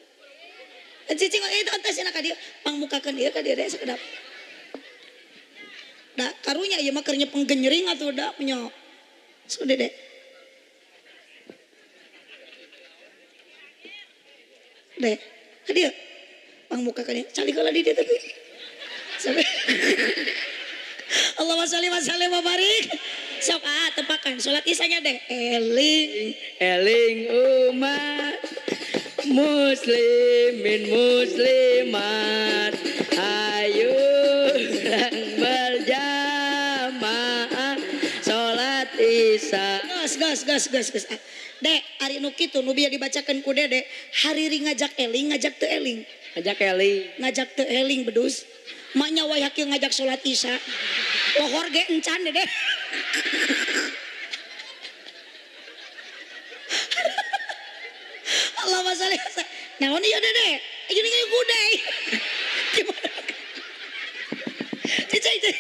Cicing itu entas cenah ka dieu, pangmukakeun ieu ka dieu dek sakedap. Da karunya ieu mah keur nyepeng genyering atuh da nya. Sok Dek. Dek, ka dieu. Pangmukakeun ieu, calik heula di dieu teh. Allahumma sholli wa sallim wa barik. Sok tepakan salat isanya deh. Eling eling umat muslimin muslimat ayo berjamaah salat isya. Gas gas gas gas gas. Dek ari nu kitu nu bieu dibacakeun ku Dede hariri ngajak eling ngajak teu eling. Ngajak eling. Ngajak teu eling bedus. Maknya wayah kieu ngajak salat isya. Lohor ge encan Dede. Allahumma sholli. Naon ieu Dede? Ieu nih gudai. Gimana? Cicing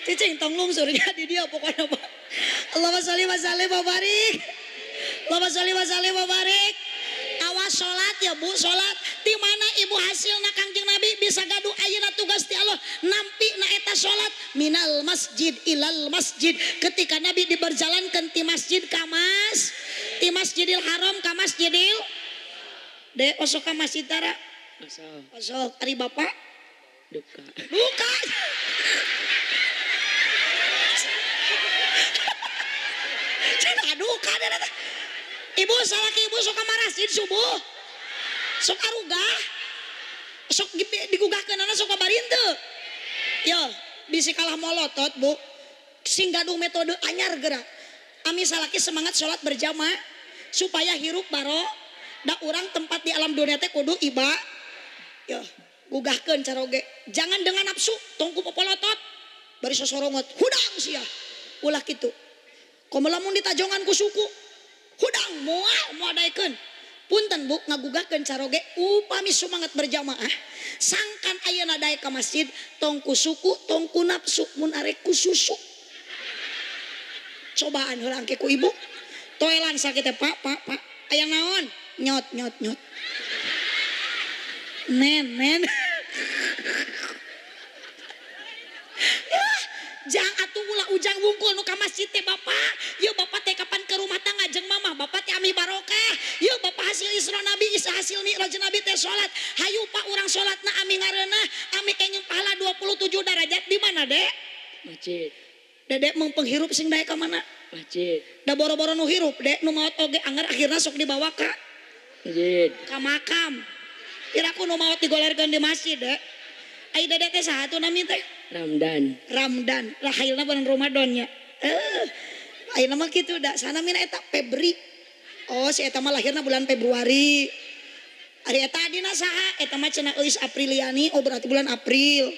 cicing tong lungsurnya di dia pokoknya mah. Allahumma sholli wa sallim wa barik. Allahumma sholli wa sallim wa barik. Awas salat ya Bu, salat. Di mana ibu hasilna Kangjeng Nabi bisa gaduh ayeuna tugas ti Allah nampi na eta salat minal masjid ilal masjid. Ketika Nabi diberjalankan ti masjid ka mas, ti Masjidil Haram ka Masjidil De osok ka masjid tara. Osok. Osok ari bapak duka. Duka. Cenah duka deh. Ibu salaki ibu sok ka masjid subuh. Sok arugah. Sok digugahkeunana sok kabarin teu. Yo, bisi kalah molotot, Bu. Sing gaduh metode anyar geura. Ami salaki semangat salat berjamaah supaya hirup baro da urang tempat di alam dunia teh kudu iba. Yo, gugahkeun caroge. Jangan dengan nafsu, tong ku popolotot. Bari sosorongot, hudang sia. Ulah kitu. Komo lamun ditajongan ku suku, hudang moal moal daekeun. Punten Bu, ngagugahkeun caroge upami sumangat berjamaah. Sangkan ayeuna daek ka masjid, tong ku suku, tong ku nafsu, mun arek ku susu. Cobaan heula angke ku ibu. Toelan sakit teh, Pak, Pak, Pak. Aya naon? Nyot, nyot, nyot. Nen, nen. Jang atuh ulah ujang wungkul nu ka masjid teh bapak. Yeuh bapak teh kapan ke rumah tangga jeung mamah, bapak teh ami barokah. Yeuh bapak hasil Isra Nabi, isa hasil Mi'raj Nabi teh salat. Hayu pak urang salatna ami ngareunah, ami kenging pahala 27 derajat di mana, Dek? Masjid. Dedek mung penghirup sing daek ka mana? Masjid. Da boro-boro nu hirup, Dek, nu maot oge anger akhirna sok dibawa ka masjid. Ka makam. Piraku nu maot digolerkeun di masjid, Dek. Ai Dedek teh saha tuh nami teh? Ramdan. Ramdan. Rahilna bulan Ramadan nya. Ayeuna mah kitu da sana mina eta Febri. Oh, si eta mah lahirna bulan Februari. Ari eta adina saha? Eta mah cenah Euis Apriliani, oh berarti bulan April.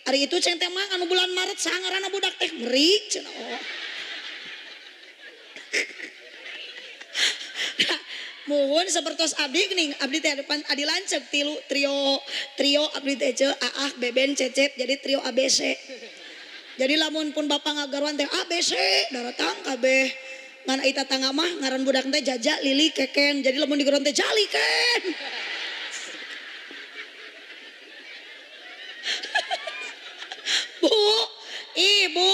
Ari itu ceng teh mah anu bulan Maret saha ngaranna budak teh Meri cenah. Oh. Muhun sepertos abdi geuning, abdi teh depan adi lanceuk tilu trio trio abdi teh ce aah beben cecep jadi trio ABC. Jadi lamun pun bapak ngagaruan teh ABC daratang kabeh. Ngan ai tatangga mah ngaran budak teh Jaja Lili Keken. Jadi lamun digeron teh Jaliken. Bu, ibu,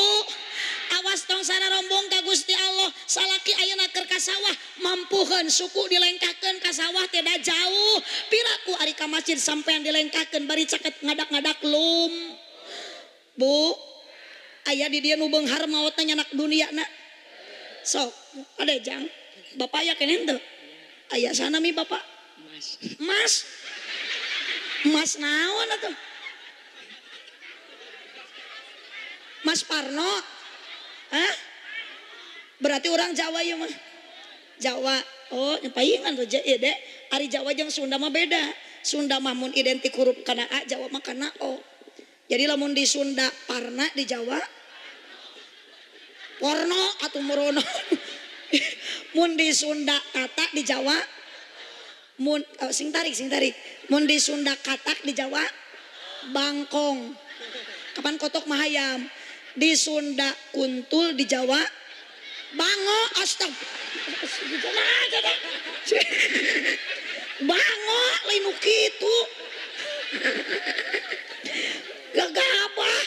awas tong sana rombong ka Gusti Allah. Salaki ayeuna keur ka sawah mampuheun suku dilengkahkeun ka sawah teh da jauh. Piraku ari ka masjid sampean dilengkahkeun bari caket ngadak-ngadak lum. Bu, aya di dieu nu beunghar maotna nyanak dunia na. Sok, ada jang. Bapak aya keneh henteu? Aya sana mi bapak? Mas. Mas. Mas naon atuh? Mas Parno. Hah? Berarti orang Jawa ya mah. Jawa. Oh, nyepaingan tuh ya Dek. Ari Jawa jeung Sunda mah beda. Sunda mah mun identik huruf kana A, Jawa mah kana O. Jadi lamun di Sunda parna, di Jawa porno atau morono. Mun di Sunda kata, di Jawa mun oh, sing tarik sing tarik. Mun di Sunda katak, di Jawa bangkong. Kapan kotok mah hayam. Di Sunda kuntul, di Jawa bango. Astag. Bango lain nu kitu. Gagabah.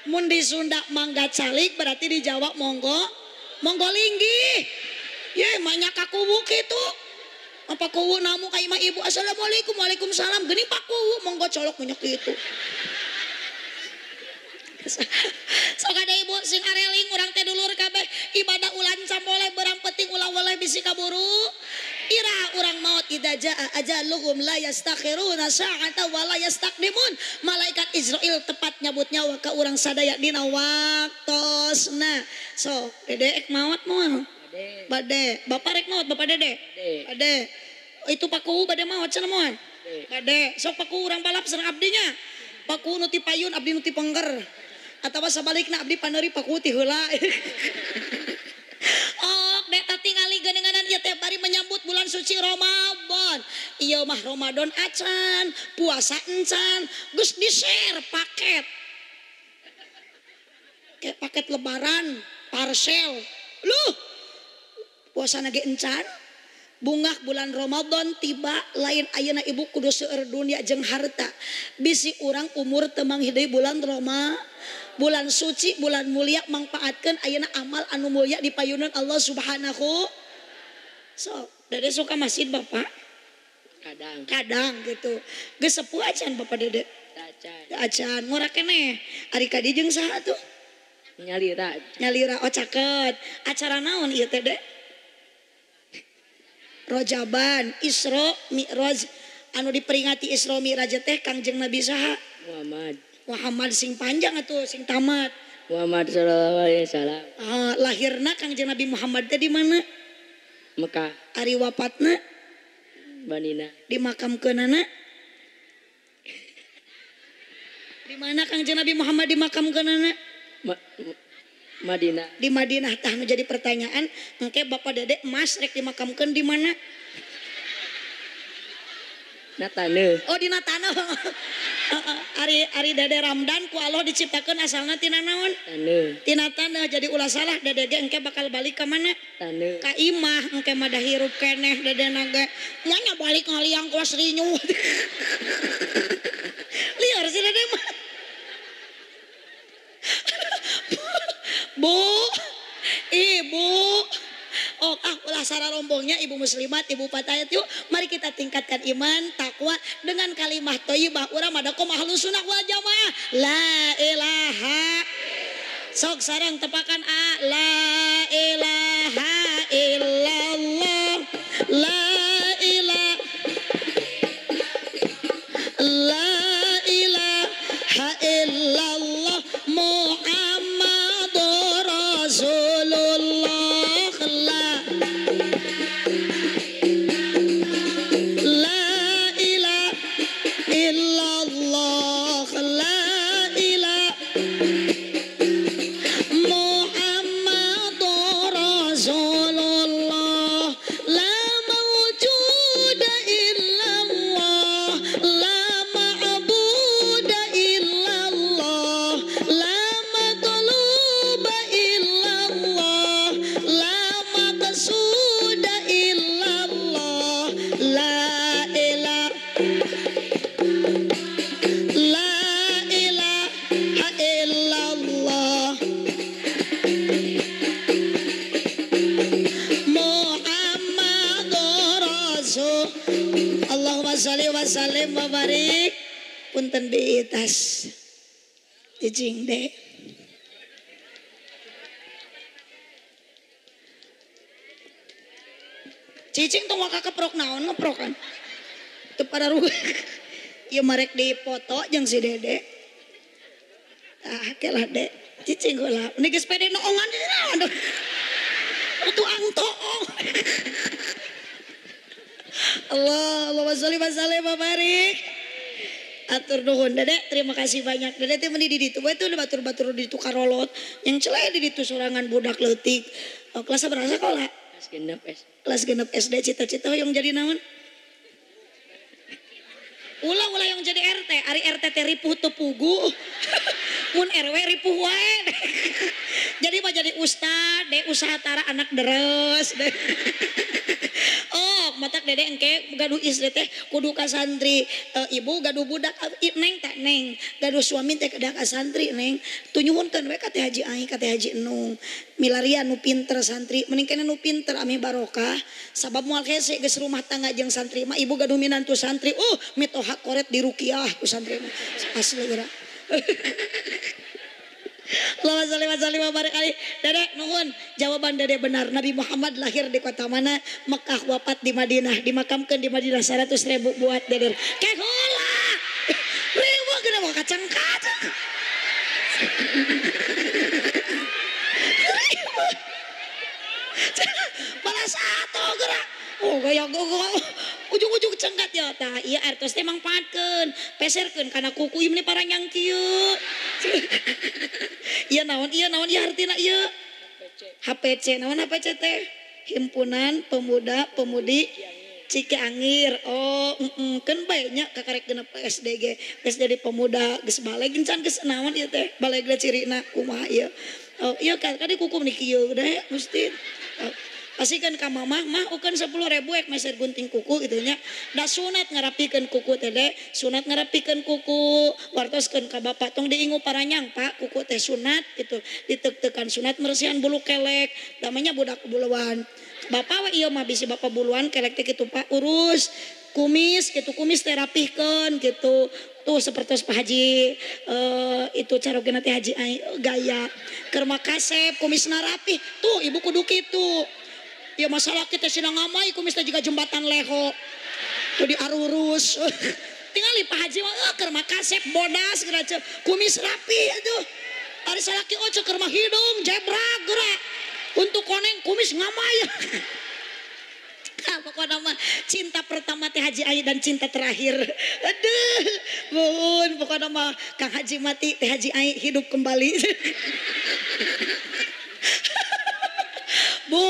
Mun di Sunda mangga calik berarti di Jawa monggo monggo linggih. Ye banyak kakuwu kitu. Apa kuwu namu ka imah ibu, assalamualaikum waalaikumsalam, geuning pak kuwu monggo colok banyak kitu. Sok ada ibu sing areling urang teh dulur kabeh ibadah ulan camoleh berang penting ulah weleh bisi kaburu ira urang maut. Idza jaa ajaluhum la yastakhiruna sa'ata wa la yastaqdimun. Malaikat Israil tepat nyabut nyawa ka urang sadaya dina waktosna. So dede ek maot moal bade, bapak rek maot, bapak dede bade, itu paku bade maot cenah moal bade. Sok paku urang balap sareng abdinya, paku nu ti payun abdi nu ti pengker, atawa sabalikna abdi paneuri paku ti heula. Oh, dek tingali geuninganan ieu teh bari menyambut bulan suci Ramadan. Ieu mah Ramadan acan, puasa encan, geus di-share paket. Kayak paket lebaran, parcel. Luh, puasa ge encan. Bungah bulan Ramadan tiba lain ayeuna ibu kudu seueur dunia jeung harta. Bisi urang umur teu manggih deui bulan Ramadan. Bulan suci, bulan mulia, mangpaatkeun ayeuna amal anu mulia di payunan Allah Subhanahu. So, Dede suka masjid bapak? Kadang. Kadang gitu. Geus sepuh acan bapak Dede? Acan. Acan, ngora keneh. Ari ka dieu jeung saha tuh? Nyalira. Nyalira, oh caket. Acara naon ieu teh, Dek? Rojaban, Isra Mi'raj. Anu diperingati Isra Mi'raj teh Kangjeng Nabi saha? Muhammad. Muhammad sing panjang atuh, sing tamat. Muhammad sallallahu alaihi wasallam. Lahirna Kangjeng Nabi Muhammad teh di mana? Mekah. Ari wafatna? Madinah. Dimakamkeunana? Di mana Kangjeng Nabi Muhammad dimakamkeunana? Madinah. Di Madinah. Tah nu jadi pertanyaan, engke Bapak Dede mas rek dimakamkeun di mana? Natane. Oh di Natane. Ari ari Dede Ramdan ku Allah diciptakeun asalna tina naon? Taneuh. Tina taneuh. Jadi ulah salah Dede ge engke bakal balik ka mana? Taneuh. Ka imah engke mah da hirup keneh Dede na ge. Moal balik ngaliang kuas rinyu. Liar si Dede mah. Bu, ibu. Oh, ah, ulah sararombongnya ibu muslimat, ibu patayat, yuk mari kita tingkatkan iman, takwa dengan kalimah thayyibah. Urang mah dakom ahlus sunnah wal jamaah. La ilaha. Sok sareng tepakan a la ilaha illallah. La ilaha la ilaha illallah Muhammadur Rasulullah. La ilaha illallah la ilaha Muhammadur Rasulullah. La mawjuda illallah, la ma'buda illallah, la matluba illallah, la maqsuda illallah. La ilaha la ilaha illallah Muhammadur Rasul. Allahumma sholli wa sallim wa barik. Punten diitas cicing deh. Cicing tong waka keprok naon ngeprokan. Teu pararuh. Ieu marek dipoto jeung si Dede. Ah, kelah Dek. Cicing heula. Ini geus pede noongan aduh. Tuang toong. Allah, Allahumma sholli wa sallim wa barik. Atur nuhun Dede, terima kasih banyak. Dede teh meuni di ditu we tuh batur-batur di ditu karolot. Yang celai di ditu sorangan budak leutik. Oh, kelas berapa sekolah? Kelas genep SD. Kelas genep SD cita-cita hoyong jadi naon? Ulah-ulah yang jadi RT, ari RT teh ripuh teu pugu. Mun RW ripuh wae. Jadi mah jadi ustad, de usaha tara anak deres. De. Oh, matak Dede engke gaduh istri teh kudu ka santri, ibu gaduh budak neng tak neng, gaduh suami teh kedah ka santri neng. Tunyuhunkeun we ka Teh Haji Ai, ka Teh Haji Enung. Milarian nu pinter santri, mending keneh nu pinter ameh barokah. Sabab moal hese geus rumah tangga jeung santri mah ibu gaduh minantu santri. Mitoha koret di rukiah ku santri mah. Asli geura. Allahumma sholli wa sallim wa barik alaihi. Dede nuhun, jawaban Dede benar. Nabi Muhammad lahir di kota mana? Mekah, wafat di Madinah, dimakamkan di Madinah. 100.000 buat Dede. Kehola. Ribu gede mau kacang-kacang. Ribu. Malah satu gerak. Oh gaya ujung-ujung cengkat ya tah ieu artos teh mangpaatkeun peserkeun kana kuku ieu meni paranyang kieu. Ieu naon ieu hartina ieu? HPC. Naon HPC teh? Himpunan Pemuda Pemudi Cikiangir. Oh, keun bae nya kakarek genep SD ge. Geus jadi pemuda geus baleg encan geus naon ieu teh? Baleg cirina kumaha ieu? Oh, ieu kan kadi kuku meni kieu deh mesti. Pasihkan ka mamah, mah ukeun 10.000 ek meser gunting kuku gitu nya. Da sunat ngarapikeun kuku teh de, sunat ngarapikeun kuku, wartoskeun ka bapak tong diingu paranyang Pak, kuku teh sunat gitu. Ditek-tekan sunat meresihan bulu kelek, namanya budak buluan. Bapak we ieu mah bisi bapak buluan kelek teh kitu Pak, urus kumis gitu, kumis teh rapihkeun gitu. Tuh seperti Pak Haji itu carogena teh Haji Ai gaya keur kasep kumisna rapih. Tuh ibu kudu kitu. Ya masalah kita sedang ngamai kumis teh juga jembatan leho tuh diarurus. Tingali Pak Haji mah keur mah kasep bodas geura kumis rapi atuh. Ari salaki oce keur mah hidung jebrak geura untuk koneng kumis ngamai. Pokoknya mah cinta pertama Teh Haji Ai dan cinta terakhir. Aduh, bun, pokoknya mah Kang Haji mati, Teh Haji Ai hidup kembali. Bu,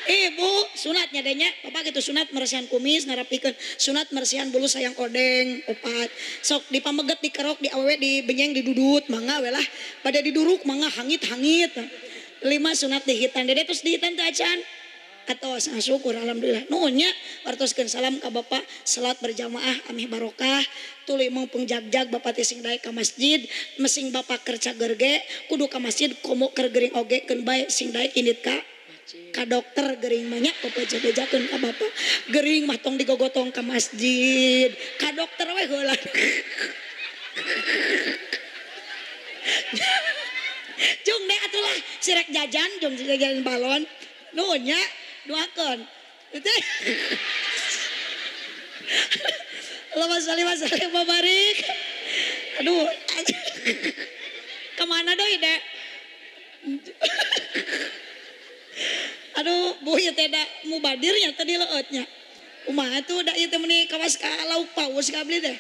ibu, sunatnya denya, bapak gitu sunat meresihan kumis, ngarapikeun, sunat meresihan bulu sayang odeng, opat. Sok dipameget, dikerok, di awewe, dibenyeng, didudut, mangga we lah. Pada diduruk, mangga hangit-hangit. 5 sunat dihitan, dede terus dihitan teh acan. Atau syukur alhamdulillah. Nuhun nya, wartoskeun salam ka bapak, salat berjamaah ameh barokah. Tuluy mung jagjag bapak teh sing daek ka masjid, mesing bapak keur cager ge, kudu ka masjid komo keur gering oge keun bae sing daek indit ka ka dokter gering mah nya bapak jabejakeun ka bapak. Gering mah tong digogotong ka masjid, ka dokter we heula. Jung deh atulah sirek jajan, jung jajan balon. Nuhun nya, doakeun. Allahumma sholli wa sallim wa barik. Aduh. Kemana doi, Dek? Aduh, bu ieu teh da mubadirnya tadi leueutnya. Kumaha tuh da ieu teh meuni kawas ka lauk paus ka abdi teh.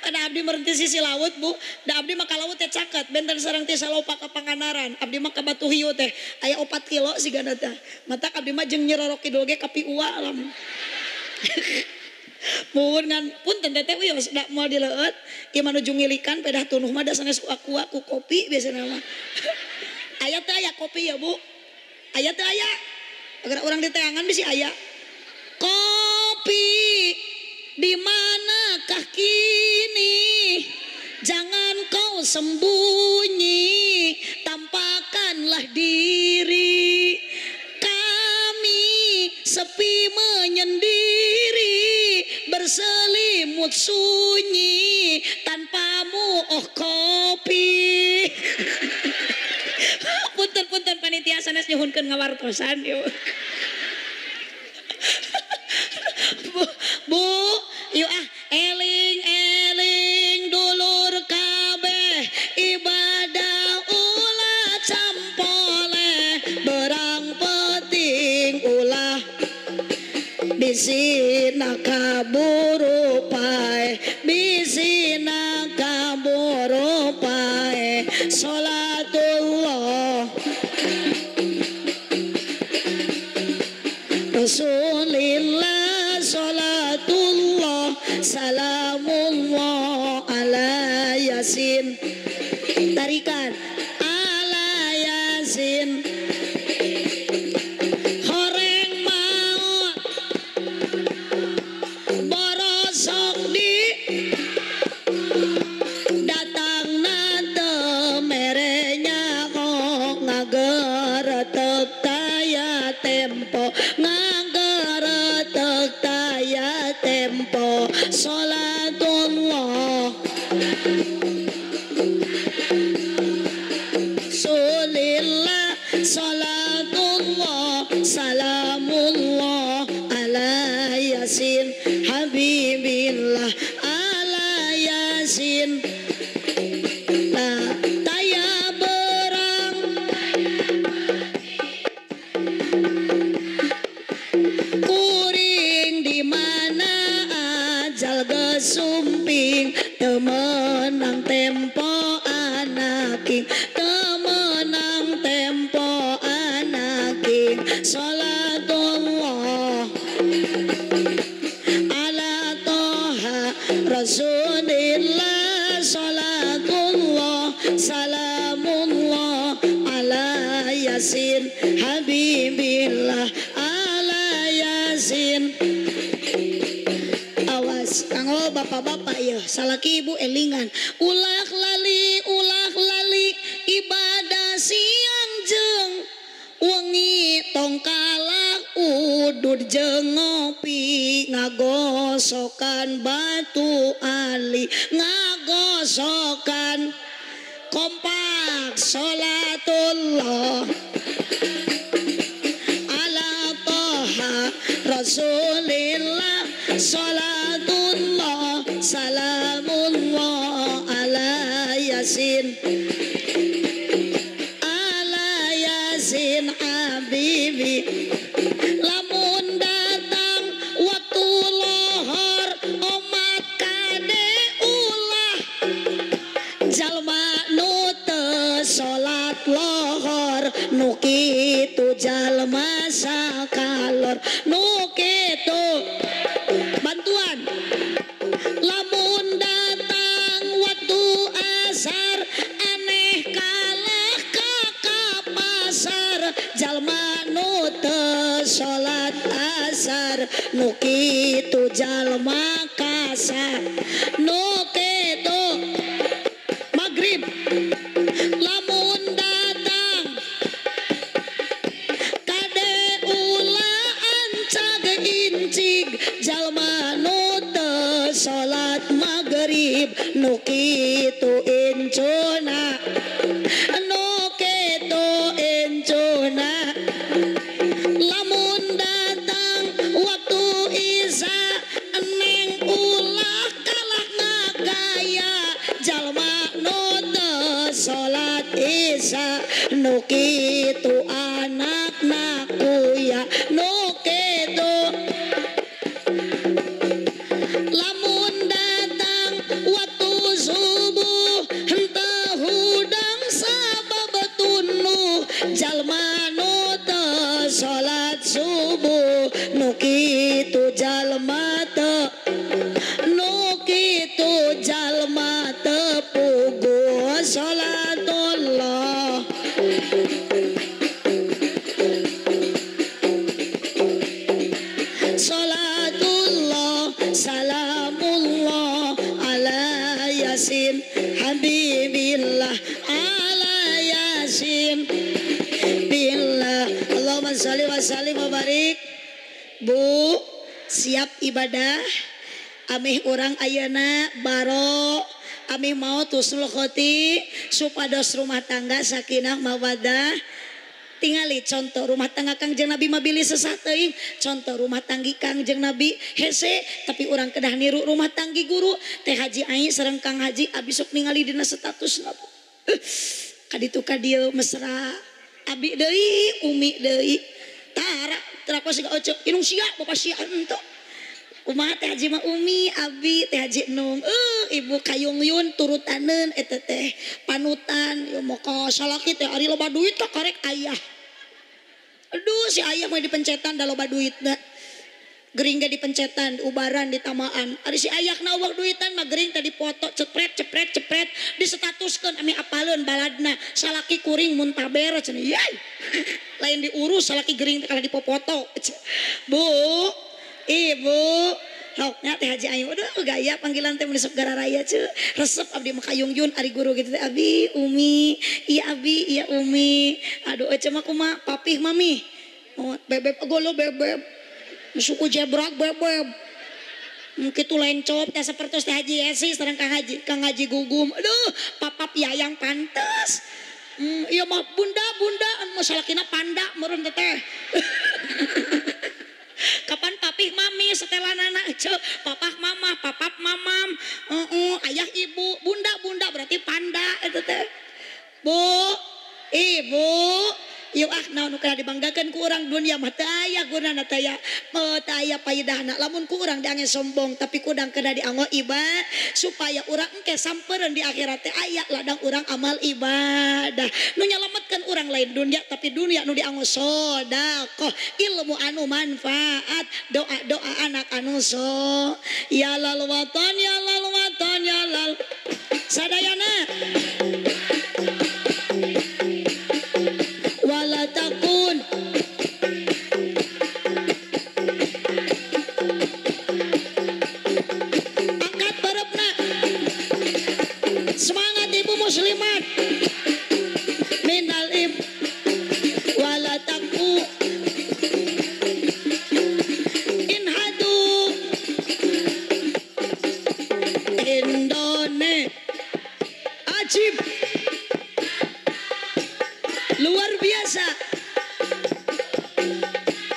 Pada abdi merenti sisi laut bu, da abdi mah ka laut teh caket, benten sareng ti Salopa ka Pangandaran. Abdi mah ka Batu Hiu teh aya 4 kilo sigana teh. Matak abdi mah jeung Nyi Roro Kidul ge ka Piua lamun. Muhun ngan punten teteh wios da moal dileueut, ieu mah nuju ngilikan pedah tunuh mah da sanes ku aqua ku kopi biasana mah. Aya teh aya kopi ya bu. Aya teh aya. Agar urang diteangan bisi aya. Kopi di manakah kini? Jangan kau sembunyi, tampakkanlah diri. Kami sepi menyendiri, berselimut sunyi, tanpamu oh kopi. Punten-punten panitia sanes nyuhunkeun ngawartosan ieu. Bu, yuk ah, eling-eling dulur kabeh, ibadah ulah campoleh, berang peting ulah Bisi nakaburu pae, bisi nakaburu pae. Salatullah Rasulillah, salatullah, salamullah ala Yasin. Tarikan ala Yasin. Horeng maut borosok di datang nate merenya kok ngageretek taya tempo, ngageretek taya tempo. Salatullah Rasulillah, salatullah, salamullah ala Yasin Habibillah, ala Yasin. Taya berang kuring di mana ajal gesumping, temenang tempo anaking, temenang tempo anaking. Salatullah ala Toha Rasulillah, salatullah, salamullah ala Yasin Habibillah, ala Yasin. Awas kanggo bapak-bapak ya, salaki ibu elingan. Ulah lali, ulah lali ibadah siang jeung wengi, tong kalah udud jeung ngopi, ngagosokan batu ali, ngagosokan. Kompak salatullah ala Toha Rasulillah, salatullah, salamullah ala Yasin, ala Yasin Habibi. Lamun datang waktu lohor omat kade ulah jalma nu teu salat lohor, nu kitu jalma sakalor, nu kitu bantuan. Lamun datang waktu asar aneh kalah ka pasar, jalma nu teu salat asar, nu kitu jalma kasar, nu kitu maghrib. Lamun datang kade ulah ancag incig, jalma nu teu salat maghrib, nu kitu incuna, nu kitu incuna. Lamun datang waktu isya neng ulah kalah ngagaya, jalma nu teu salat isya, nu kitu anakna kuya, nu kitu. Lamun datang waktu subuh henteu hudang sabab tunuh, jalma nu teu salat subuh, nu kitu jalma teu, nu kitu jalma teu puguh. Salatullah salatullah, salamullah ala Yasin Habibillah, ala Yasin billah. Allahumma sholli wa sallim wa barik. Bu, siap ibadah ameh urang ayeuna baro ameh maot husnul khoti supados rumah tangga sakinah mawaddah. Tingali contoh rumah tangga Kangjeng Nabi mah bilih sesah teuing, contoh rumah tanggi Kangjeng Nabi hese, tapi urang kedah niru rumah tanggi guru Teh Haji Ai sareng Kang Haji abi sok ningali dina status na. Kaditu ka dieu mesra abi deui umi deui tara Teraku siga oce inung sia bapak sia henteu. Kumaha teh haji mah umi abi teh haji nung ibu kayungyun turutaneun eta teh panutan ieu mah salaki teh ari loba duit ka karek ayah. Aduh si ayah mah dipencetan da loba duitna. Gering ge dipencetan, ubaran ditamaan. Ari si ayahna eueuh duitan mah gering teh dipoto cepret cepret cepret disetatuskeun ami apaleun baladna salaki kuring muntaber cenah. Yai. Lain diurus salaki gering teh kalah dipopoto. Bu, ibu, hoknya teh haji ayu. Aduh gaya panggilan teh mun sok gararaya ceu. Resep abdi mah kayungyun ari guru gitu teh abi, umi, iya abi, iya umi. Aduh ece mah kumaha papih mami. Oh, bebeb golo bebeb. Suku jebrak bebeb. Kitu lencop teh sapertos teh haji Esi sareng Kang Haji Gugum. Aduh, papap yayang pantes. Ieu mah bunda bunda anu salakina panda meureun teh. Kapan papih mami setelanana ce papah mama papap mamam ayah ibu bunda bunda berarti panda eta teh. Bu, ibu, yuk ah naon nu kana dibanggakeun ku urang dunia mah teu aya gunana teu aya paidahna lamun ku urang diange sombong tapi kudang kena dianggo ibadah supaya urang engke sampereun di akhirat teh aya ladang urang amal ibadah nu nyalametkeun urang lain dunia tapi dunia nu dianggo sedekah ilmu anu manfaat doa-doa anak anu so ya lal watan ya lal watan ya lal sadayana wala takun angkat barepna semangat ibu muslimat minal im wala taku in hadu Indone ajib luar biasa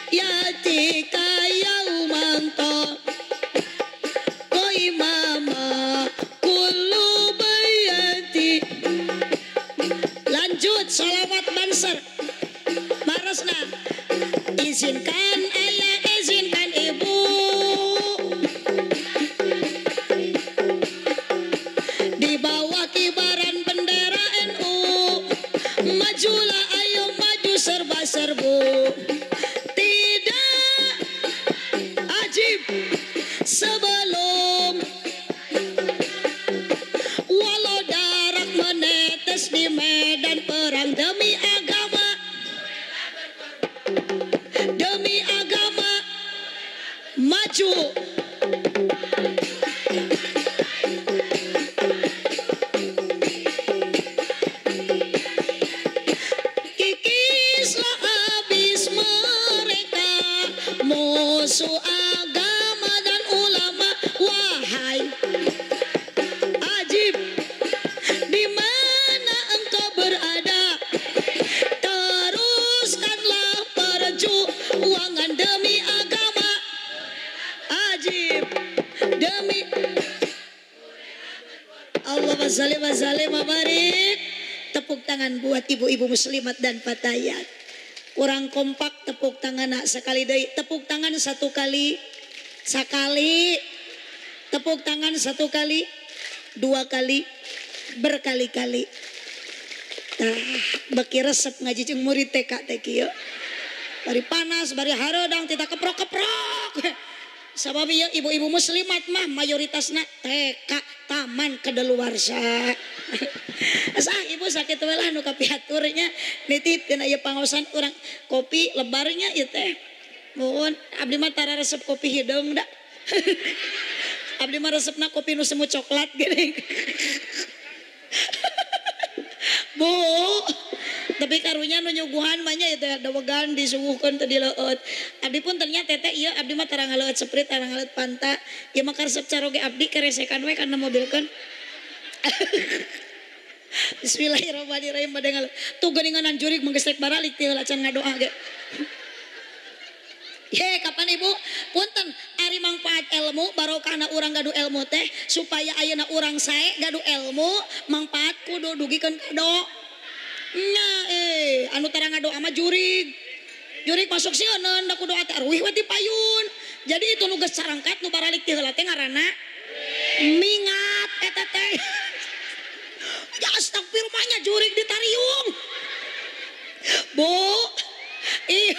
yatika yaumanto koimama kullu bayati. Lanjut sholawat Banser Marosna izinkan ayah izinkan ibu di bawah kibaran bendera NU majulah ayo maju serba serbu tidak ajib sebelum walau darah menetes di medan perang demi agama maju. Kikislah habis mereka musuh agama dan ulama wahai ajib di mana engkau berada teruskanlah perjuangan demi agama ajib demi Allahumma sholli wa sallim wa barik. Tepuk tangan buat ibu-ibu muslimat dan fatayat. Kurang kompak tepuk tangan nak sekali deui. Tepuk tangan satu kali, sekali. Tepuk tangan satu kali, dua kali, berkali-kali. Tah, beki resep ngaji jeung murid TK teh kieu. Bari panas, bari hareudang tita keprok-keprok. Sabab ieu ibu-ibu muslimat mah mayoritasna TK taman kedaluwarsa. Sah ibu sakit we lah nu kapiaturnya nitip dina ieu pangaosan urang kopi lebarnya ieu teh. Muhun abdi mah tara resep kopi hideung da. Abdi mah resepna kopi nu semu coklat geuning. Bu, tapi karunya nu nyuguhan mah nya ieu teh dawegan disuguhkeun teh dileueut. Abdi pun ternyata teteh ieu abdi mah tara ngaleueut Sprite, tara ngaleueut Fanta. Ieu mah karesep caroge abdi keresekan we kana mobilkeun. Bismillahirrahmanirrahim bade ngaleueut. Tuh geuningan jurig menggesek baralik teu acan ngadoa ge. Ye kapan ibu punten ari mangfaat ilmu barokahna urang gaduh ilmu teh supaya ayeuna urang sae gaduh ilmu mangfaat kudu dugikeun ka do. Nya anu tara ngadoa mah jurig. Jurik masuk sieun da ku doa teh aruih we ti payun. Jadi itu nu geus carangkat nu baralik ti heula teh ngaranna mingat eta teh. Ya astagfirullahnya jurik ditariung. Bu, ih,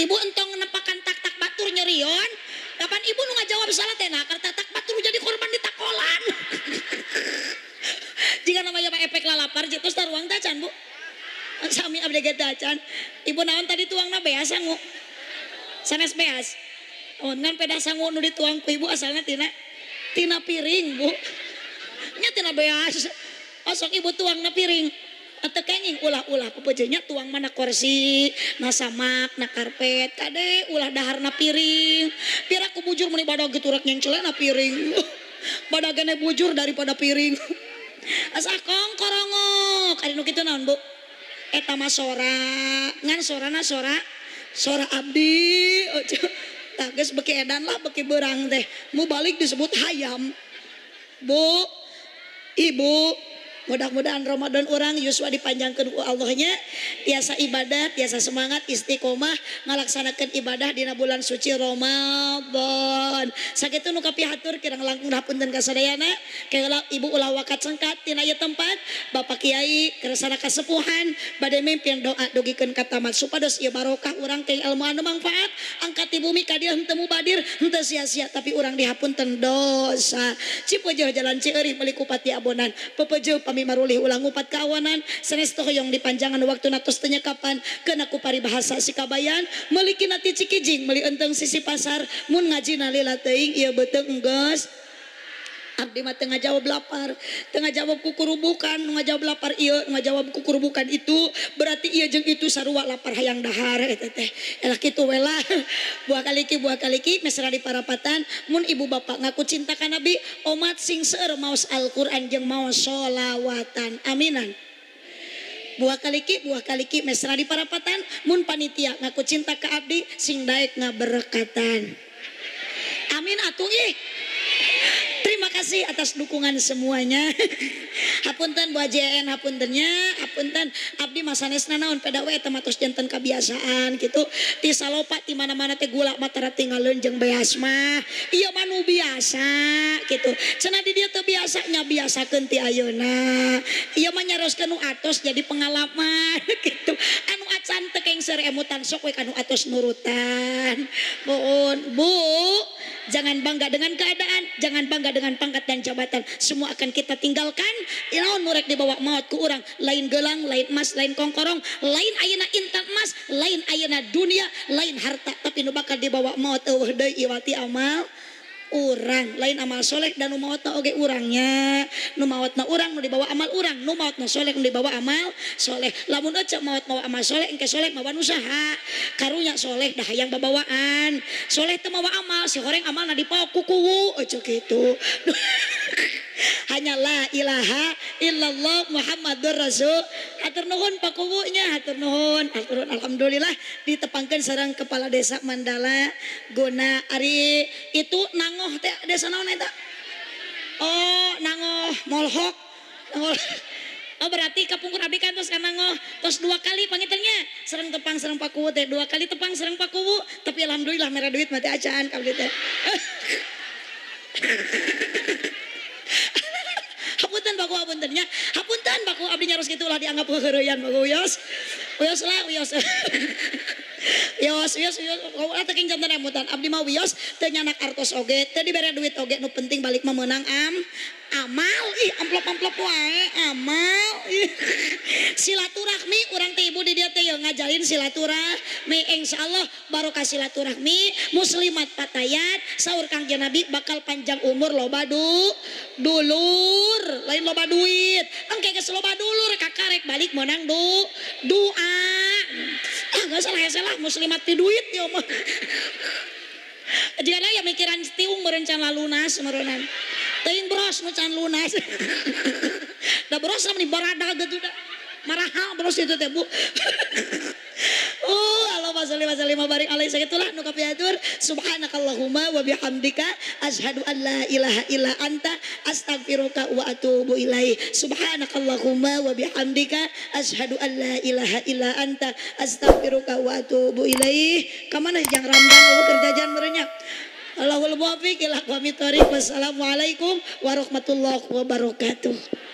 ibu entong nepakan tak-tak batur nyerion. Kapan ibu nu ngajawab salah teh nah karena tak batur jadi korban ditakolan. Jika namanya Pak efek lalapar terus taruang tacan bu. Sami abdi ge tacan. Ibu naon tadi tuangna beas sangu. Sanes beas. Oh, ngan pedah sangu nu dituang ku ibu asalna tina tina piring bu. Nya tina beas. Osok ibu tuangna piring. Atau kenging ulah-ulah pepejenya tuang mana kursi, na samak, na karpet, kade ulah daharna piring. Pira ku bujur meni badag gitu rek nyencelek na piring. Badagane bujur daripada piring. Asa kong korongok, ari nu kitu naon bu? Eta mah sora, ngan sorana sora, sora abdi. Tah geus beki edan lah, beki beurang teh. Mu balik disebut hayam. Bu, ibu, mudah-mudahan Ramadan orang yuswa dipanjangkan ku Allahnya, tiasa ibadah, tiasa semangat istiqomah ngalaksanakeun ibadah dina bulan suci Ramadan. Sakitu nu kapihatur kirang langkung hapunten ka sadayana, keula ibu ulah wakat sengkat tina ieu tempat, Bapak Kiai kersana kasepuhan bade mimpin doa dugikeun ka tamat supados ieu barokah urang teh ilmu anu mangfaat, angkat ti bumi ka dieu henteu mubadir, henteu sia-sia tapi urang dihapunten dosa. Cipeujeuh jalan Cieurih meuli kupati abonan, pepejeuh marulih ulang upat kawanan sanes hoyong dipanjangan waktu natos teu kapan kena ku paribahasa sikabayan meuli kinati Cikijing meuli enteng sisi pasar mun ngaji nalila teuing ieu beuteung enggeus. Abdi mah teu ngajawab lapar, teu ngajawab kukurubukan, nu ngajawab lapar ieu, nu ngajawab kukurubukan itu, berarti ieu jeung itu sarua lapar hayang dahar eta teh. Elah kitu we lah. Buah kaliki mesra di parapatan mun ibu bapak ngaku cinta ka Nabi, omat sing seueur maos Al-Qur'an jeung maos sholawatan. Aminan. Buah kaliki mesra di parapatan mun panitia ngaku cinta ka abdi sing daek ngaberkatan. Amin atuh ih. Terima kasih atas dukungan semuanya. Hapunten Bu Haji En, hapuntennya, hapunten abdi masanesna naon peda we eta mah tos janten kabiasaan gitu. Ti salopa ti mana-mana teh gula mah tara tinggaleun jeung beas mah. Ieu mah nu biasa gitu. Cenah di dieu teu biasa nya biasakeun ti ayeuna. Ieu mah nyaroskeun nu atos jadi pengalaman gitu. Anu acan teu kengser emutan sok we kanu atos nurutan. Muun Bu, jangan bangga dengan keadaan, jangan bangga dengan pangkat dan jabatan. Semua akan kita tinggalkan. Naon nu rek dibawa maut ku urang, lain gelang, lain emas, lain kongkorong, lain ayeuna intan emas, lain ayeuna dunia, lain harta, tapi nu bakal dibawa maut eueuh deui iwati amal urang, lain amal soleh dan nu maotna oge urangnya, nu maotna urang nu dibawa amal urang, nu maotna soleh nu dibawa amal soleh. Lamun ece maot mawa amal soleh, engke soleh mawa nu saha? Karunya soleh dah hayang babawaan. Soleh teu mawa amal, si horeng amalna dipaok ku kuwu, ece kitu. Hanya la ilaha illallah Muhammadur Rasul. Hatur nuhun Pak Kuwunya, hatur nuhun, hatur nuhun. Alhamdulillah ditepangkeun sareng kepala desa Mandala Guna. Ari itu nangoh teh desa naon eta? Oh, nangoh molhok. Nangoh. Oh berarti kapungkur abdi kan tos nangoh tos dua kali pangiternya sareng tepang sareng Pak Kuwu teh dua kali tepang sareng Pak Kuwu, tapi alhamdulillah mere duit mah teh acaan ka abdi teh. Hapunten baku hapuntennya, hapunten baku abdi nyaros kitu ulah dianggap heureyan baku wios. Wios lah wios. Wios wios wios ulah teu king janten emutan abdi mah wios teu nyanak artos oge, teu dibere duit oge, nu penting balik mah meunang amal ih amplop-amplop wae amal ih. Silaturahmi urang teh ibu di dieu teh ngajalin silaturahmi, insyaallah barokah silaturahmi muslimat patayat saur Kangjeng Nabi bakal panjang umur loba dulur lain loba duit engke geus loba dulur kakarek balik meunang doa. Ah geus salah hese lah muslimat ti duit ieu mah. Jika ya mikiran tiung meureun can lunas meureunnan. Teuing bros nu can lunas. Da bros mah barada gitu da. Marahal bros itu teh Bu. Allahumma sholli wa sallim wa barik alaihi. Sagitulah nu kapihatur. Subhanakallahumma wa bihamdika asyhadu an la ilaha illa anta astaghfiruka wa atubu ilaih. Subhanakallahumma wa bihamdika asyhadu an la ilaha illa anta astaghfiruka wa atubu ilaih. Ka mana jang Ramdan eueuh keur jajan meureun nya. Allahul muwaffiq ila aqwamit thoriq. Wassalamualaikum warahmatullahi wabarakatuh.